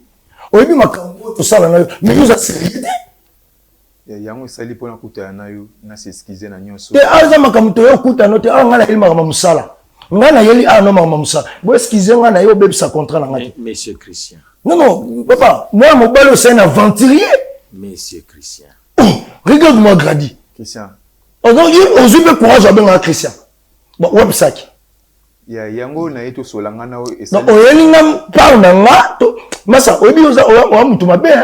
Oyebi makambo tosala na yo, mais yo za sérieux te. Yango esali mpona kutana na yo na s'excuse na nyonso. Te awa eza makambo toyo okutana te awa ngai nayeli makambo mosala. Ngai nayeli awa no makambo mosala. Bo excuse ngai na yo obebisa contrat na ngai te. Monsieur Christian. Non non, papa, moi mobali c'est un aventurier. Monsieur Christian. Oh, regarde-moi Gradi. Christian. Oh non, ozwi mpe courage abengaka Christian. Bon, websaki. Ya yango na ye tosola nga na oyo esali. Oyeli nga part na nga to masa oyebi oza oya mutu mabe hein.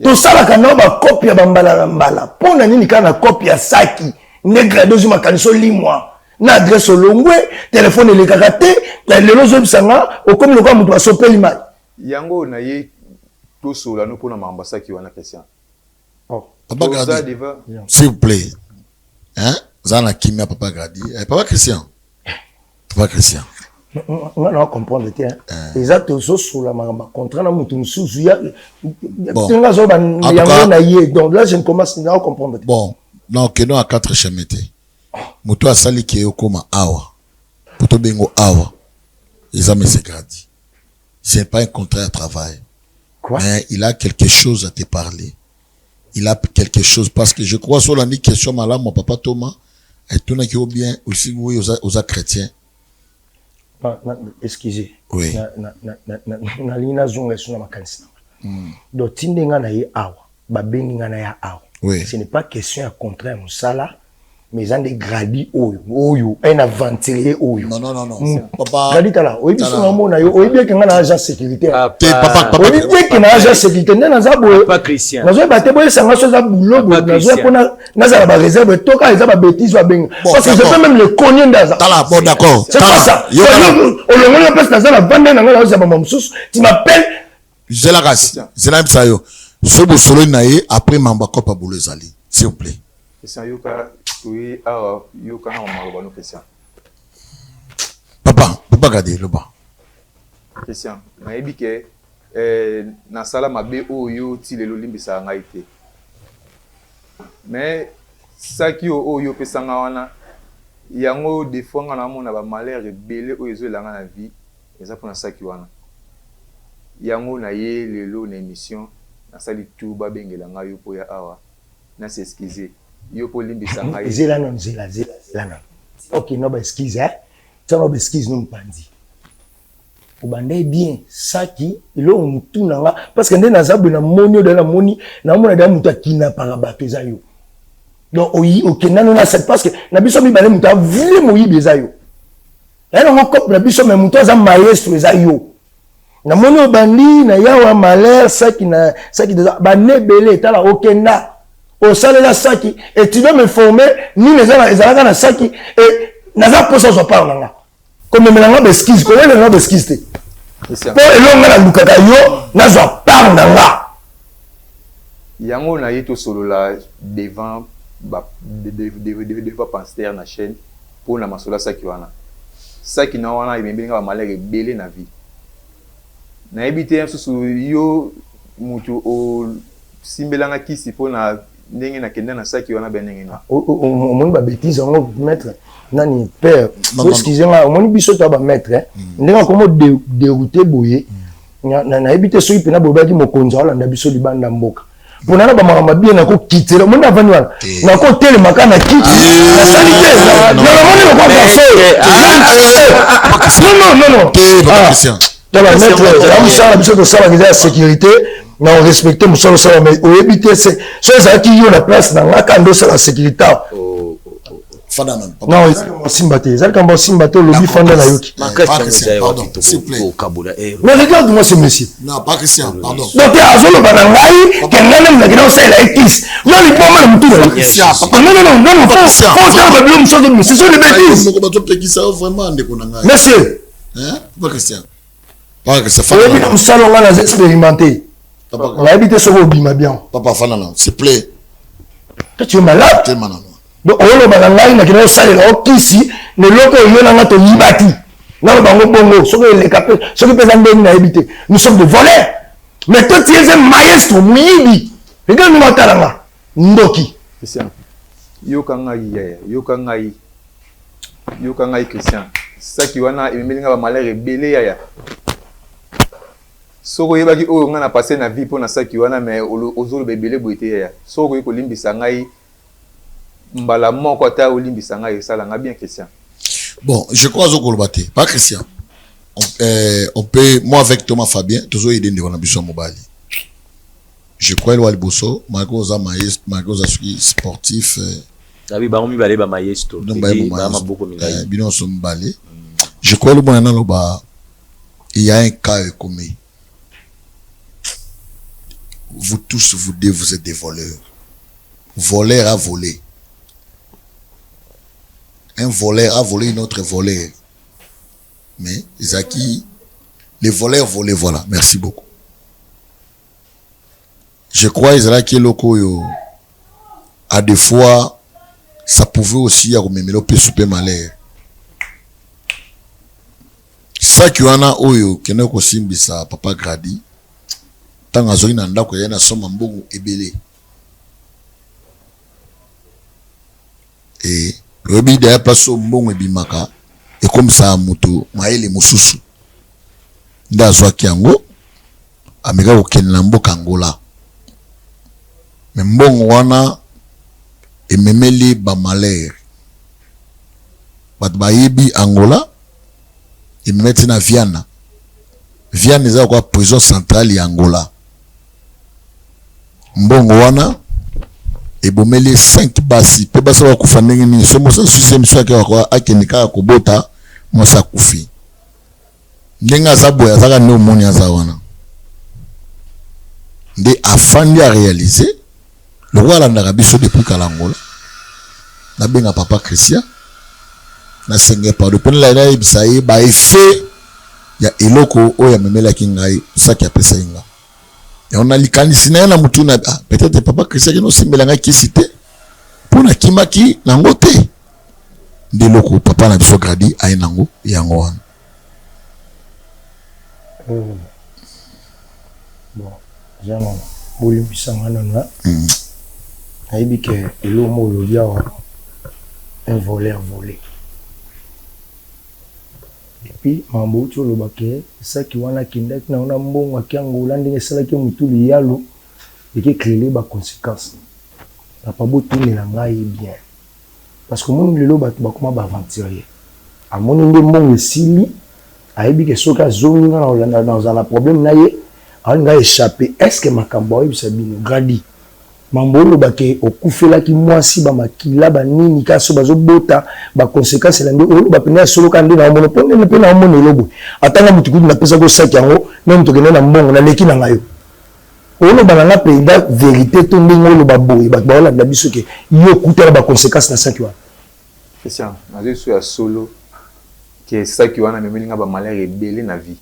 Tosalaka na ba kopi ya bambala na mbala. Mpo na nini kaka na kopi ya saki nde grade ozwi makanisi olimwa na adresse olongwe telefone elekaka te lelo ozoyebisa nga okomi lokola moto asopeli mai. Yango na ye tosola no mpo na makambo ya saki wana Christian. Oh. Papa Gradi, s'il vous plaît. Hein? Za na kimia Papa Gradi. Eh, Papa Christian. Papa Christian. nga na comprendre te eh. eza tozosola makambo contrat na moto mosusu ya nga azoba yango na ye donc là je ne commence na comprendre te bon non keno a quatre chemin te moto asali ke okoma awa po tobengo awa eza mese gradi c'est pas un contrat ya travail Quoi? Mais il a quelque chose à te parler. Il a quelque chose parce que je crois sur la question malamu papa Thomas etunaki yo bien aussi oui oza, oza chrétien. Na, na, excusez. Oui. Nalingi nazonga esu na makanisi na nga. Mm. Donc tinde nga na ye awa, babengi nga na ya awa. Oui. Ce n'est pas question ya contrat ya mosala. mais eza nde gradi oyo oyo un aventurier oyo non, non, non, non. Mm. Papa, gradi tala oyebi so naomona yo oyebi eke ngai na agent sécurité oyebi eke na agent sécurité nde naza boye nazoyeba te boyesanga so eza boulot boye nazoya mpo nazala bareserve toka eza babétise babenga parce que je peux même le cogner nde aza tala bon d'accord c'est pas ça olongoli yo place naza na vande na ngai naozala mama mosusu tu m'appelles zela kasi zela yebisa yo so bosololi na ye après mambo akopa boulot ezali s'il vous plaît Christian yoka toye awa yoka na maloba no Christian. Papa, papa Gade loba. Christian, nayebi ke eh, nasala mabe oyo ti lelo limbisaka ngai te. Mais saki oyo oyo opesa nga wana yango des fois nga namona ba malheur ebele oyo ezoyela nga na vie eza mpona saki wana. Yango na ye lelo na émission nasali tout babengela ngai yo mpo ya awa na s'excuser yo pe olimbisa ngai. Zela nanu zela zela zela nanu ok no ba excuse hein tia no ba excuse no mupanzi obandaki bien saki eloko mutu na nga parce que nde naza boye namoni oyo namoni namona deja moto akinapaka bato eza yo donc okenda no na saki parce que na biso mibale moto avle moyibi eza yo ya nango cope na biso mais moto aza maestro eza yo namoni obandi na yawa malheur saki na saki deja bane ebele tala okenda Osalela saki et tu dois m'informer nini ezalaka na saki et naza mposa ozwa part na nga. Komemela nga ba excuse, kowelela nga ba excuse te. Po eloko nga nalukaka yo nazwa part na nga. Yango naye tosolola devant ba devant pasteur na chaine pona masolo ya saki wana. Saki na wana ememeli nga ba malheur ebele na vie. Nayebi te mususu yo mutu osimbela nga kisi pona ndenge na kenda na saki wana bien ndenge nini. Omoni ba betises yango maitre nani père bo excuse nga omoni biso to ba maitre ndenge akomo derouter boye nayebi te soki mpena boyebaki mokonzi aolanda biso libanda mboka mpona na bamakambo mabiye nakokitela omoni navandi wana nakotelema kaka na kiti nasali te namoni lokwa garçon non non non tala maître ya mosala na biso tosalaka eza ya sécurité na orespecte mosala osala mais oyebi te so ezalaki yo na place na nga kaka nde osala sécurité Fanda nanu. Non, eza likambo osimba te. Eza likambo osimba te olobi fanda na yoki. Mais regarde moi ce monsieur. Non, pas Christian, pardon. Donc azoloba na ngai ke ngai nde nakenda kosalela ye kisi. Yo liboma na mutu na yo. Christian, papa. Non non non non non, faut faut osala ba biloko mosusu mais ce sont des bêtises. Moko bato pekisa yo vraiment ndeko na ngai. Monsieur. Hein? Papa Christian. Papa Christian. Oyebi na mosala ngai naza expérimenté. Nayebi te soki obima bien. Papa fanda na, s'il plaît. Toi tu es malade. Tu es malade. Donc oloba na ngai nakenda kosalela yo kisi na eloko oyo yo na ngai toyibaki. Naloba yango bongo soki eleka mpe soki mpe eza ndenge nayebi te. Nous sommes des voleurs. Mais toi tu es un maestro moyibi. Regarde ndenge otala nga. Ndoki. Christian, yoka ngai yaya, yoka ngai. Yoka ngai Christian. Saki wana ememeli nga ba malheur ebele yaya. Soki oyebaki oyo nga na passe na vie pona saki wana mais ozoloba ebele boye te yaya. Soki okoki kolimbisa ngai mbala moko ata olimbisa ngai esala nga bien Christian. Bon, je crois azo koloba te. Pas Christian. On, euh, on peut moi avec Thomas Fabien tozo aider ndeko na biso mobali. Je crois elwa liboso malgré oza maestro malgré oza soki sportif euh, Nabi bango mibale ba maestro. Ba maboko milayi. Euh, bino so mibale. Je crois elobona naloba il y a un cas commis. Vous tous, vous deux, vous êtes des voleurs. Voleur a volé. Un voleur a volé une autre voleur. Mais, Zaki, les voleurs volaient, voilà. Merci beaucoup. Je crois ezalaki eloko oyo à des fois ça pouvait aussi ya komemela opesu mpe malheur. Saki wana oyo okendaki kosimbisa papa Grady ntango azongi na ndako ya ye na soma mbongo ebele e oyebi daya place oyo mbongo ebimaka ekomisaka moto mayele mosusu nde azwaki yango ameka kokende na mboka Angola me mbongo wana ememeli ba malheur bato bayebi Angola ememi ti na Viana Viana eza lokola prison centrale ya Angola mbongo wana ebomeli 5 basi mpe basi bakufa ndenge nini so mwasi asusi miso yake akende kaka kobota mwasi akufi ndenge aza boye azaka nde omoni aza wana nde afandi a réaliser lokola alandaka biso depuis kala Angola nabenga papa Christian nasenge pardon mpe nayebisa ye ba effet ya eloko oyo amemelaki ngai saki apesaki ngai yango na likanisi na ye na motu na ah, peut-être papa Christian akende osimbela ngai kisi te mpo nakimaki nango te nde eloko papa na biso gradi aye nango yango wana euh, bon eza nano bolimbisa nga nano hmm. nayebi ke eloko moko olobi awa un voleur volé epuis makambo outi oloba ke saki wana akendaki nango na mbongo ake angola ndenge esalaki motu liyalo eke créele baconséquence papa botunela ngai bien Parce que omoni lelo batu bakoma ba aventurier. Amoni nde mbongo esili, ayebi ke soki azongi nga nakolanda nakozala na problème na ye, alingi a echapper. Est ce que makambo aoyebisa bino Grady, mambo oloba ke okufelaki mwasi ba makila ba nini kaka soki bazo bota ba consequences elandi oloba penza ya solo kaka nde naomona po nde pe naomona elo boye. Ata nga mutu kutu napesaki yo sac yango, meme tokende na mbongo naleki na nga yo. Oloba na nga mpenza verite to ndenge oloba boye bato baolanda biso ke yo okutana ba conséquences na saki wana? Christian, nazwi so ya solo ke saki wana amemeli nga ba malheur ebele na vie.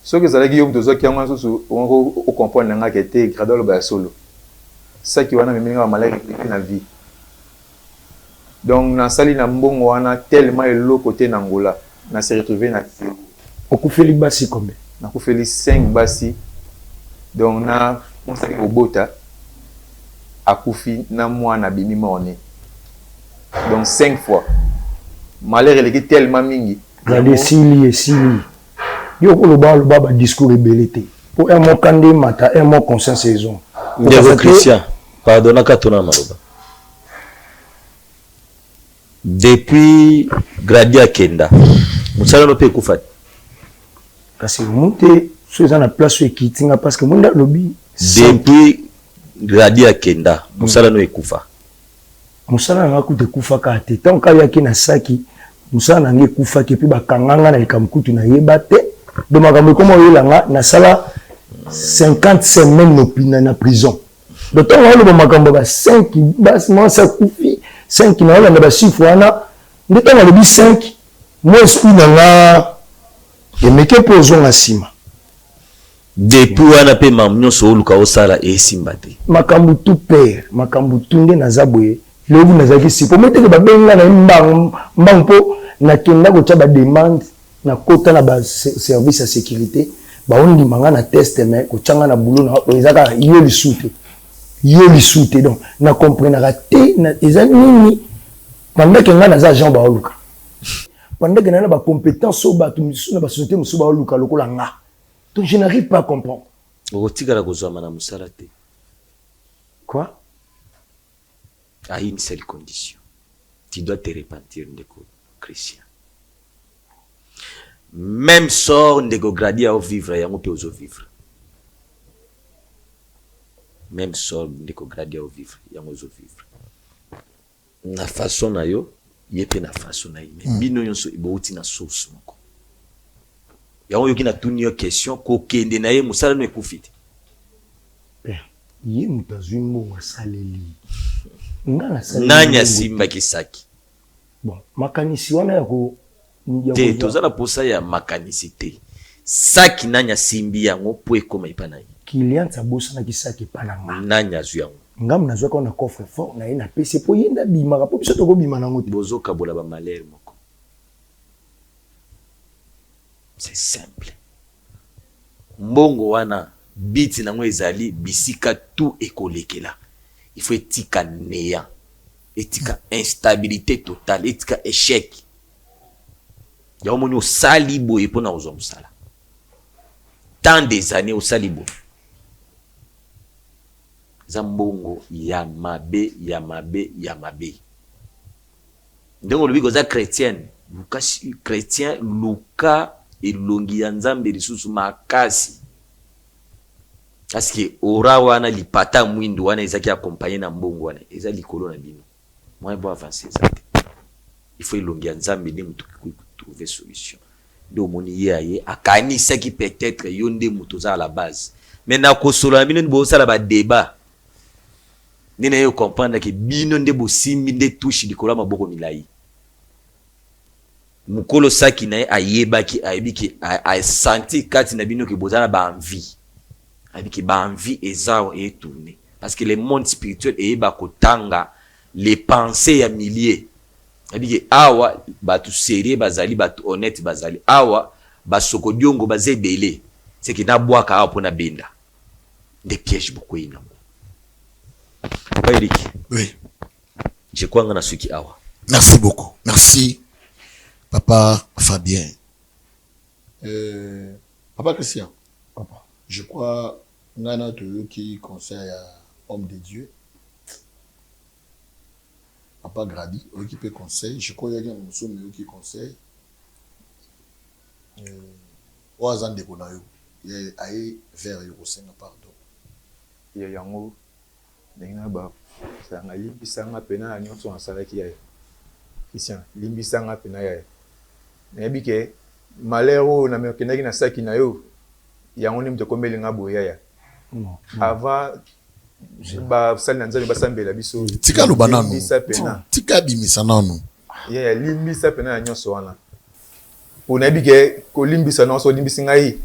Soki ezalaki yo moto ozwaki yango lisusu o comprendre na nga ke te Grado aloba ya solo. Saki wana amemeli nga ba malheur ebele na vie. Donc nasali na mbongo wana tellement eloko te na Angola na se retrouver na zero. Okufeli basi combien? Nakufeli 5 basi donc na mwasi ake kobota akufi na mwana abimi mort ne donc 5 fois malheur eleki tellement mingi. Grade esili esili yo okoloba oloba ba discours ebele te po un mot kanda emata un mot conscience ezonga. Ndeko Christian, pardon nakatona maloba. Depuis Grady akenda, musala no pe ekufa te? Kasi omoni te soki eza na place oyo ekiti nga parce que omoni nde alobi. Depuis Grady akenda, musala no ekufa? Musala na nga kutu ekufa kaka te. Tango kaka ye ake na saki, musala na nga ekufaki et puis bakanga nga na likambo kutu nayeba te. Donc makambo ekoma koyela nga, nasala 50 semaines na prison. Donc ntango naoloba makambo ya ba 5 basi mwasi akufi 5 naolanda ba chiffre wana nde ntango alobi 5 mwa esprit na nga emeke mpo ozonga nsima. Depuis wana mpe makambo nyonso oluka osala esimba te. Makambo tout père, makambo tout nde naza boye lobi nazalaki sipo moi teke babengi nga na ye mbangu mbangu mpo nakenda kotya ba demande Nakota na ba service ya securite baondima nga na test mais kotia nga na boulot na eza kaka yo lisu te yo lisu te donc na comprenaka te eza nini pendant que nga naza agent baoluka pendant que na na ba compétence oyo bato misusu na ba société mosusu baoluka lokola nga donc je n'arrive pas à comprendre. Okotikala kozwama na mosala te. Quoi? À une seule condition, tu dois te repentir ndeko Christian. Meme sort ndeko Grady ao vivre yango pe ozo vivre. Meme sort ndeko Grady ao vivre yango ozo vivre. Na façon na yo, ye pe na façon na ye. Mais mm. bino nyonso bouti na source moko. Yango oyoki na tuni yo question kokende na ye mosala no ekufi te. Père, ye moto azwi mbongo asaleli. Nga nasaleli. Nani asimbaki saki? Bon, makanisi wana ya ko te toza na posa ya makanisi te saki nani asimbi yango po ekoma epa na ye cliente abosanaki saki epa na nga nani azwi yango nga nazwaki yango na coffre fort na ye napesi po ye nde abimaka po biso tokobima nango te bozokabola ba malheur moko c'est simple mbongo wana biti nango ezali bisika tout ekolekela il faut etika néant etika instabilité totale etika échec yango omoni osali boye mpona kozwa mosala tant des années osali boye eza mbongo ya mabe ya mabe ya mabe ndenge olobi koza chrétienne luka chrétien luka elongi ya nzambe lisusu makasi Parce que aura wana lipata mwindu wana ezaki accompagner na mbongo wana eza likolo na bino. Moyen bo avancer eza te. Il faut elongi ya Nzambe nde mutu ko trouver solution. Nde omoni ye aye akanisaki peut-être yo nde mutu oza à la base. Mais na kosolola na bino nde bosala ba debat. Nde naye comprendre que bino nde bosimbi nde touche likolo ya maboko milayi. Mukolo saki na ye ayebaki ayebi ke a sentir kati na bino ke boza na ba envie ayebi ke ba envie eza awa e tourner parce que le monde spirituel eyeba kotanga les pensées ya milieu ayebi ke awa batu serieux bazali batu honnête bazali awa ba sokodiongo baza ebele c'est que nabwaka awa po nabenda nde piège bokweyi nango Papa Eric oui. Je crois nga nasuki awa. Merci beaucoup. Merci papa Fabien. Euh, papa Christian. Papa. Je crois nga na toyoki conseil ya homme de Dieu. Papa Grady, oyoki pe conseil. Je crois oyaki na mosusu mais oyoki conseil. Euh, oyo aza ndeko na yo. Ye aye vers yo kosenga pardon. Ya yango Ndenge na ba sala nga limbisa nga pena na nionso na salaki yaya Christian limbisa nga pena yaya nayebi ke malheur oyo na kendaki na saki na yo Yango nde moto ekomeli nga boye yaya. Avant basali na Nzambe basambela biso. Tika aloba nanu. Limbisa pena. Tika abimisa nanu. Yaya limbisa pena na nyonso wana. Po nayebi ke kolimbisa nionso olimbisi ngai,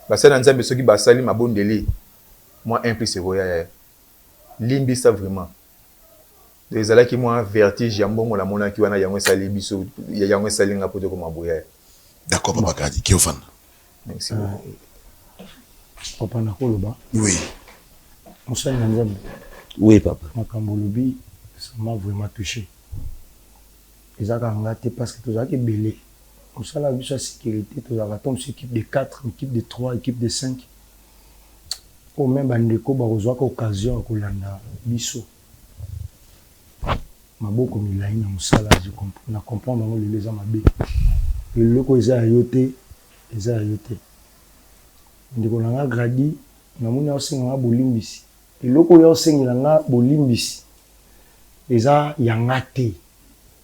basali na Nzambe soki basali mabondeli mwa un plus ekoya yaya. Limbisa vraiment. Donc ezalaki mwa vertige ya mbongo namonaki wana yango esali biso yango esali nga po tokoma boye yaya. D'accord papa Kadi, ke ofanda. Merci beaucoup. Papa nakoloba. Oui. Mosali na Nzambe. Oui papa. Makambo olobi ça m'a vraiment touché. Eza kaka nga te parce que tozalaki ebele. Mosala na biso ya securite tozalaka tango mosusu equipe de 4, equipe de 3, equipe de 5. Oyo meme ba ndeko bakozuaka occasion ya kolanda biso. Maboko milayi na mosala je na comprendre yango lelo eza mabe. Eloko eza ya yo te eza ya yo te. Ndeko na nga Grady namoni aosenga nga bolimbisi. Eloko oyo aosengela nga bolimbisi eza ya nga te.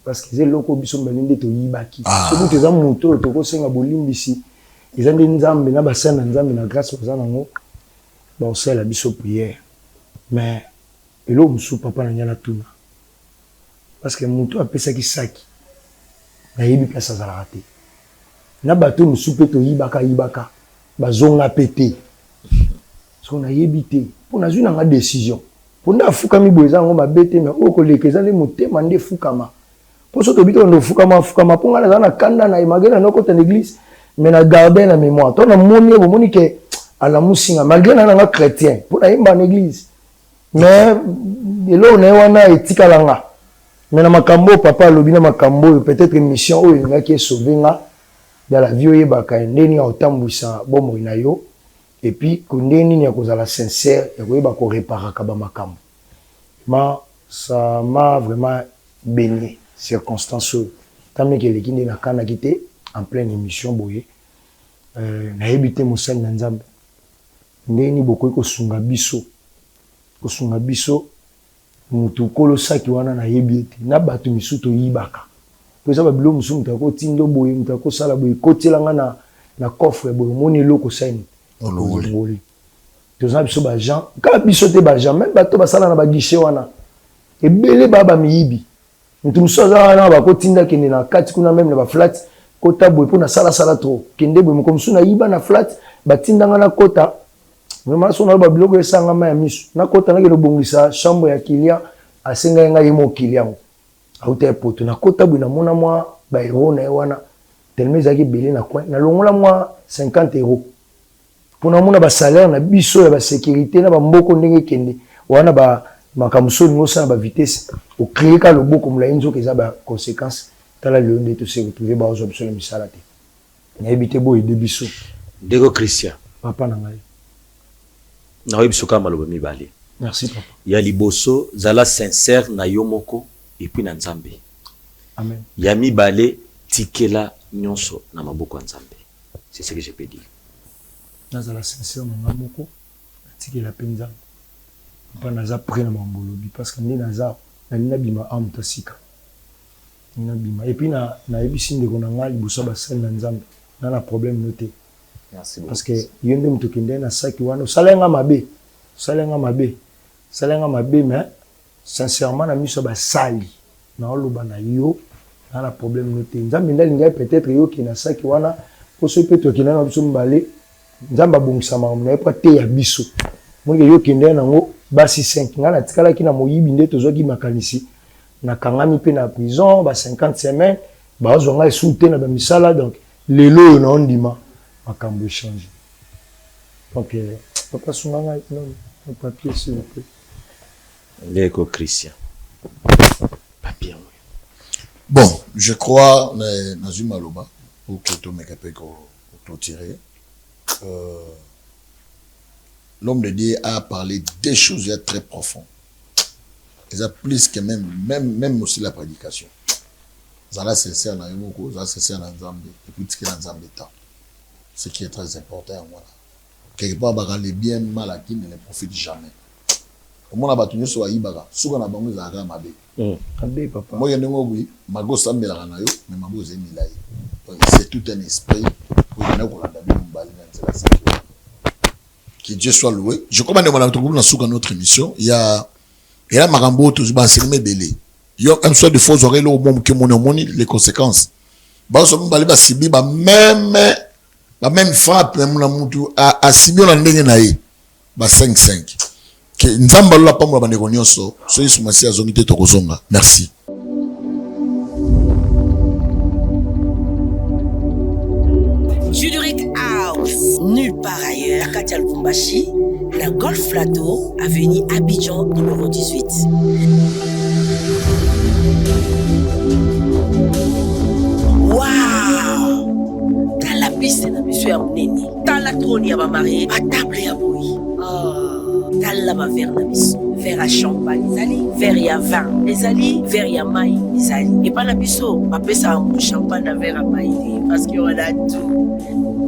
Parce que eza eloko oyo biso mibale nde toyibaki. Soki kutu eza moto oyo tokosenga bolimbisi eza nde Nzambe na basali na Nzambe na grace baza nango bakosalela biso prière. Mais eloko mosusu papa na ngai natuna parce que moto oyo apesaki saki nayebi place azalaka te. Na bato oyo mosusu pe toyibaka yibaka bazonga pe te. Sikoyo nayebi te po nazui na nga decision. Po nde afukami boye eza yango mabe te mais oyo koleka eza nde motema nde efukama. Po soki tobi tokende kofukama afukama po nga naza na kanda na ye malgre na nokota na eglise mais na garde na memoire. Tango na moni ye bomoni ke alamusi nga malgre na na nga chretien po nayemba na eglise mais eloko na ye wana etikala nga. Mais na makambo oyo papa alobi na makambo oyo peut etre mission oyo elingaki e sauver nga dans la vie oyebaka ndenge nini ya kotambwisa bomoi na yo et puis ko ndenge nini ya kozala sincère ya koyeba ko reparaka ba makambo vraiment ça m'a vraiment beni circonstance oyo ata meke eleki nde nakanaki te en pleine emission boye euh, nayebi te mosali na Nzambe ndenge nini bokoki kosunga biso kosunga biso Mutu kolo saki wana nayebi ye te na batu misusu toyibaka po eza ba biloko mosusu mutu ako tindo boye mutu ako sala boye ekotela nga na na coffre boye omoni eloko osali nini olongoli toza na biso ba agent kaka biso te ba agent meme bato basala na ba guichet wana ebele ba ba miyibi mutu mosusu aza wana bako tinda kende na kati kuna meme na ba flat kota boye po na sala sala trop kende boye moko mosusu nayiba na flat batinda nga na kota Vraiment soki naloba biloko esanga mayi ya misu nakota nakende kobongisa chambre ya client asengaki ngai ye moko client yango awuta ya poto nakota boye namona mwa ba euro na ye wana tellement ezalaki ebele na coin nalongola mwa 50 euro mpo namona ba salaire na biso ya ba securite na ba mboko ndenge ekende wana ba makambo so olingi osala ba vitesse ocree ka loboko molai nzoka eza ba consequence tala lelo nde to se retrouve baozwa biso na misala te Nayebi te bo aider biso. Ndeko Christian. Papa na ngai. Nakoyebiso kaka maloba mibale. Merci papa. Ya liboso zala sincère na yo moko et puis na Nzambe. Amen. Ya mibale tikela nionso na maboko ya Nzambe. C'est ce que je peux dire. Nazala sincère na nga moko, natikela pe Nzambe. Papa naza près na makambo olobi parce que nde naza nalingi nabima awa moto ya sika. Na bima et puis na nayebisi ndeko na nga liboso ya basali na nzambe na na problème no te parce que yo nde moto okendaki na saki wana osalaki nga mabe osalaki nga mabe osalaki nga mabe mais sincèrement na miso ya basali naoloba na yo na na problème no te nzambe nde alingaki peut-être yo okende na saki wana mpo soki mpe tokendaki na biso mibale Nzambe abongisa makambo na ye po ateya biso. Omoni ke yo okendaki nango basi 5, ngai natikalaki na moyibi nde tozwaki makanisi, nakangami pe na prison ba 50 semaines, bazwa ngai lisusu te na ba misala donc lelo oyo nao ndima makambo e changer. Donc papa sunga ngai nanu na papier s'il vous plait. Ndeko Christian, papier yango oyo. Bon, je crois nazwi maloba pour que tomeka pe ko clôturer. Euh, l'homme de Dieu a parlé des choses ya très profond. Eza plus que même, même, même aussi la prédication. Zala sincère na yo moko, zala sincère na Nzambe, et puis tikela Nzambe temps. Ce qui est très important yango wana. Quelque part baka le bien mal acquis ne le profite jamais. Omona bato nyonso bayibaka, suka na bango ezalaka kaka mabe. Mabe papa. Moke ndenge oboyi, malgré osambelaka na yo, mais mabe ozali milayi. Donc c'est tout un esprit oyo ekenda kolanda bino mibale na nzela saki wana. Dieu soit loué. Je crois que nous avons notre émission. Il y a, il y a makambo tozwi ba enseignement ebele. Yo même soit des fois ozwaka eloko mwa moke omoni omoni les conséquences. Bazo mibale ba subir ba même ba même frappe na mutu a, a subir na ndenge na ye ba 5 5. Que Nzambe alola pambola bandeko nyonso soki Yesu Masiya azongi te tokozonga. Merci. Juduric House, nulle part ailleurs, na kati ya Lubumbashi, na Golf Plateau, avenue Abidjan numéro 18. Wow! Tala piste na biso ya monene, tala trône ya ba marie, ba table ya boye. Oh, tala ba verre na biso, verre ya champagne ezali, verre ya vin ezali, verre ya mai ezali. Epai na biso bapesaka moto champagne na verre ya mai te parce que on a tout.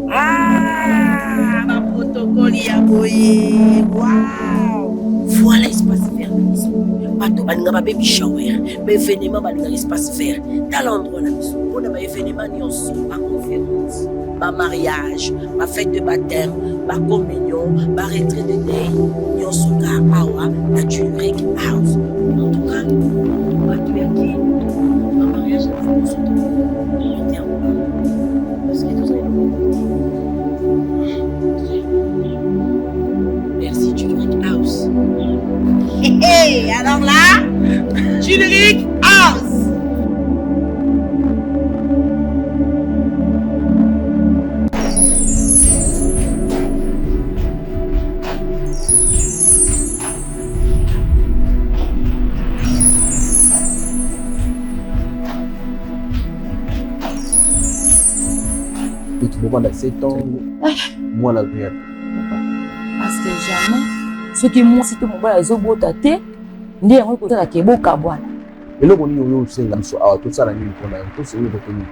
Ah, ba protocole ya boye. Wow! Voilà espace vert na biso. Bato balinga ba baby shower, ba événement balingaka espace vert. Tala endroit na biso mpona ba événement nyonso, ba conférence, ba mariage, ba fête de baptême, ba communion, ba retrait de deuil, nyonso ka awa na Jurek House. En tout cas, bato ya Kin, ba mariage na biso to parce que tozali na Merci Jurek House. Hey, alors là, Jurek House. Bobanda 7 ans mwana azoya te. Parce que jamais soki mwasi to mobali azobota te nde yango ekosala ke bokabwana. Eloko nini oyo osenga biso awa tosala nini mpona yango tosengeli kote nini?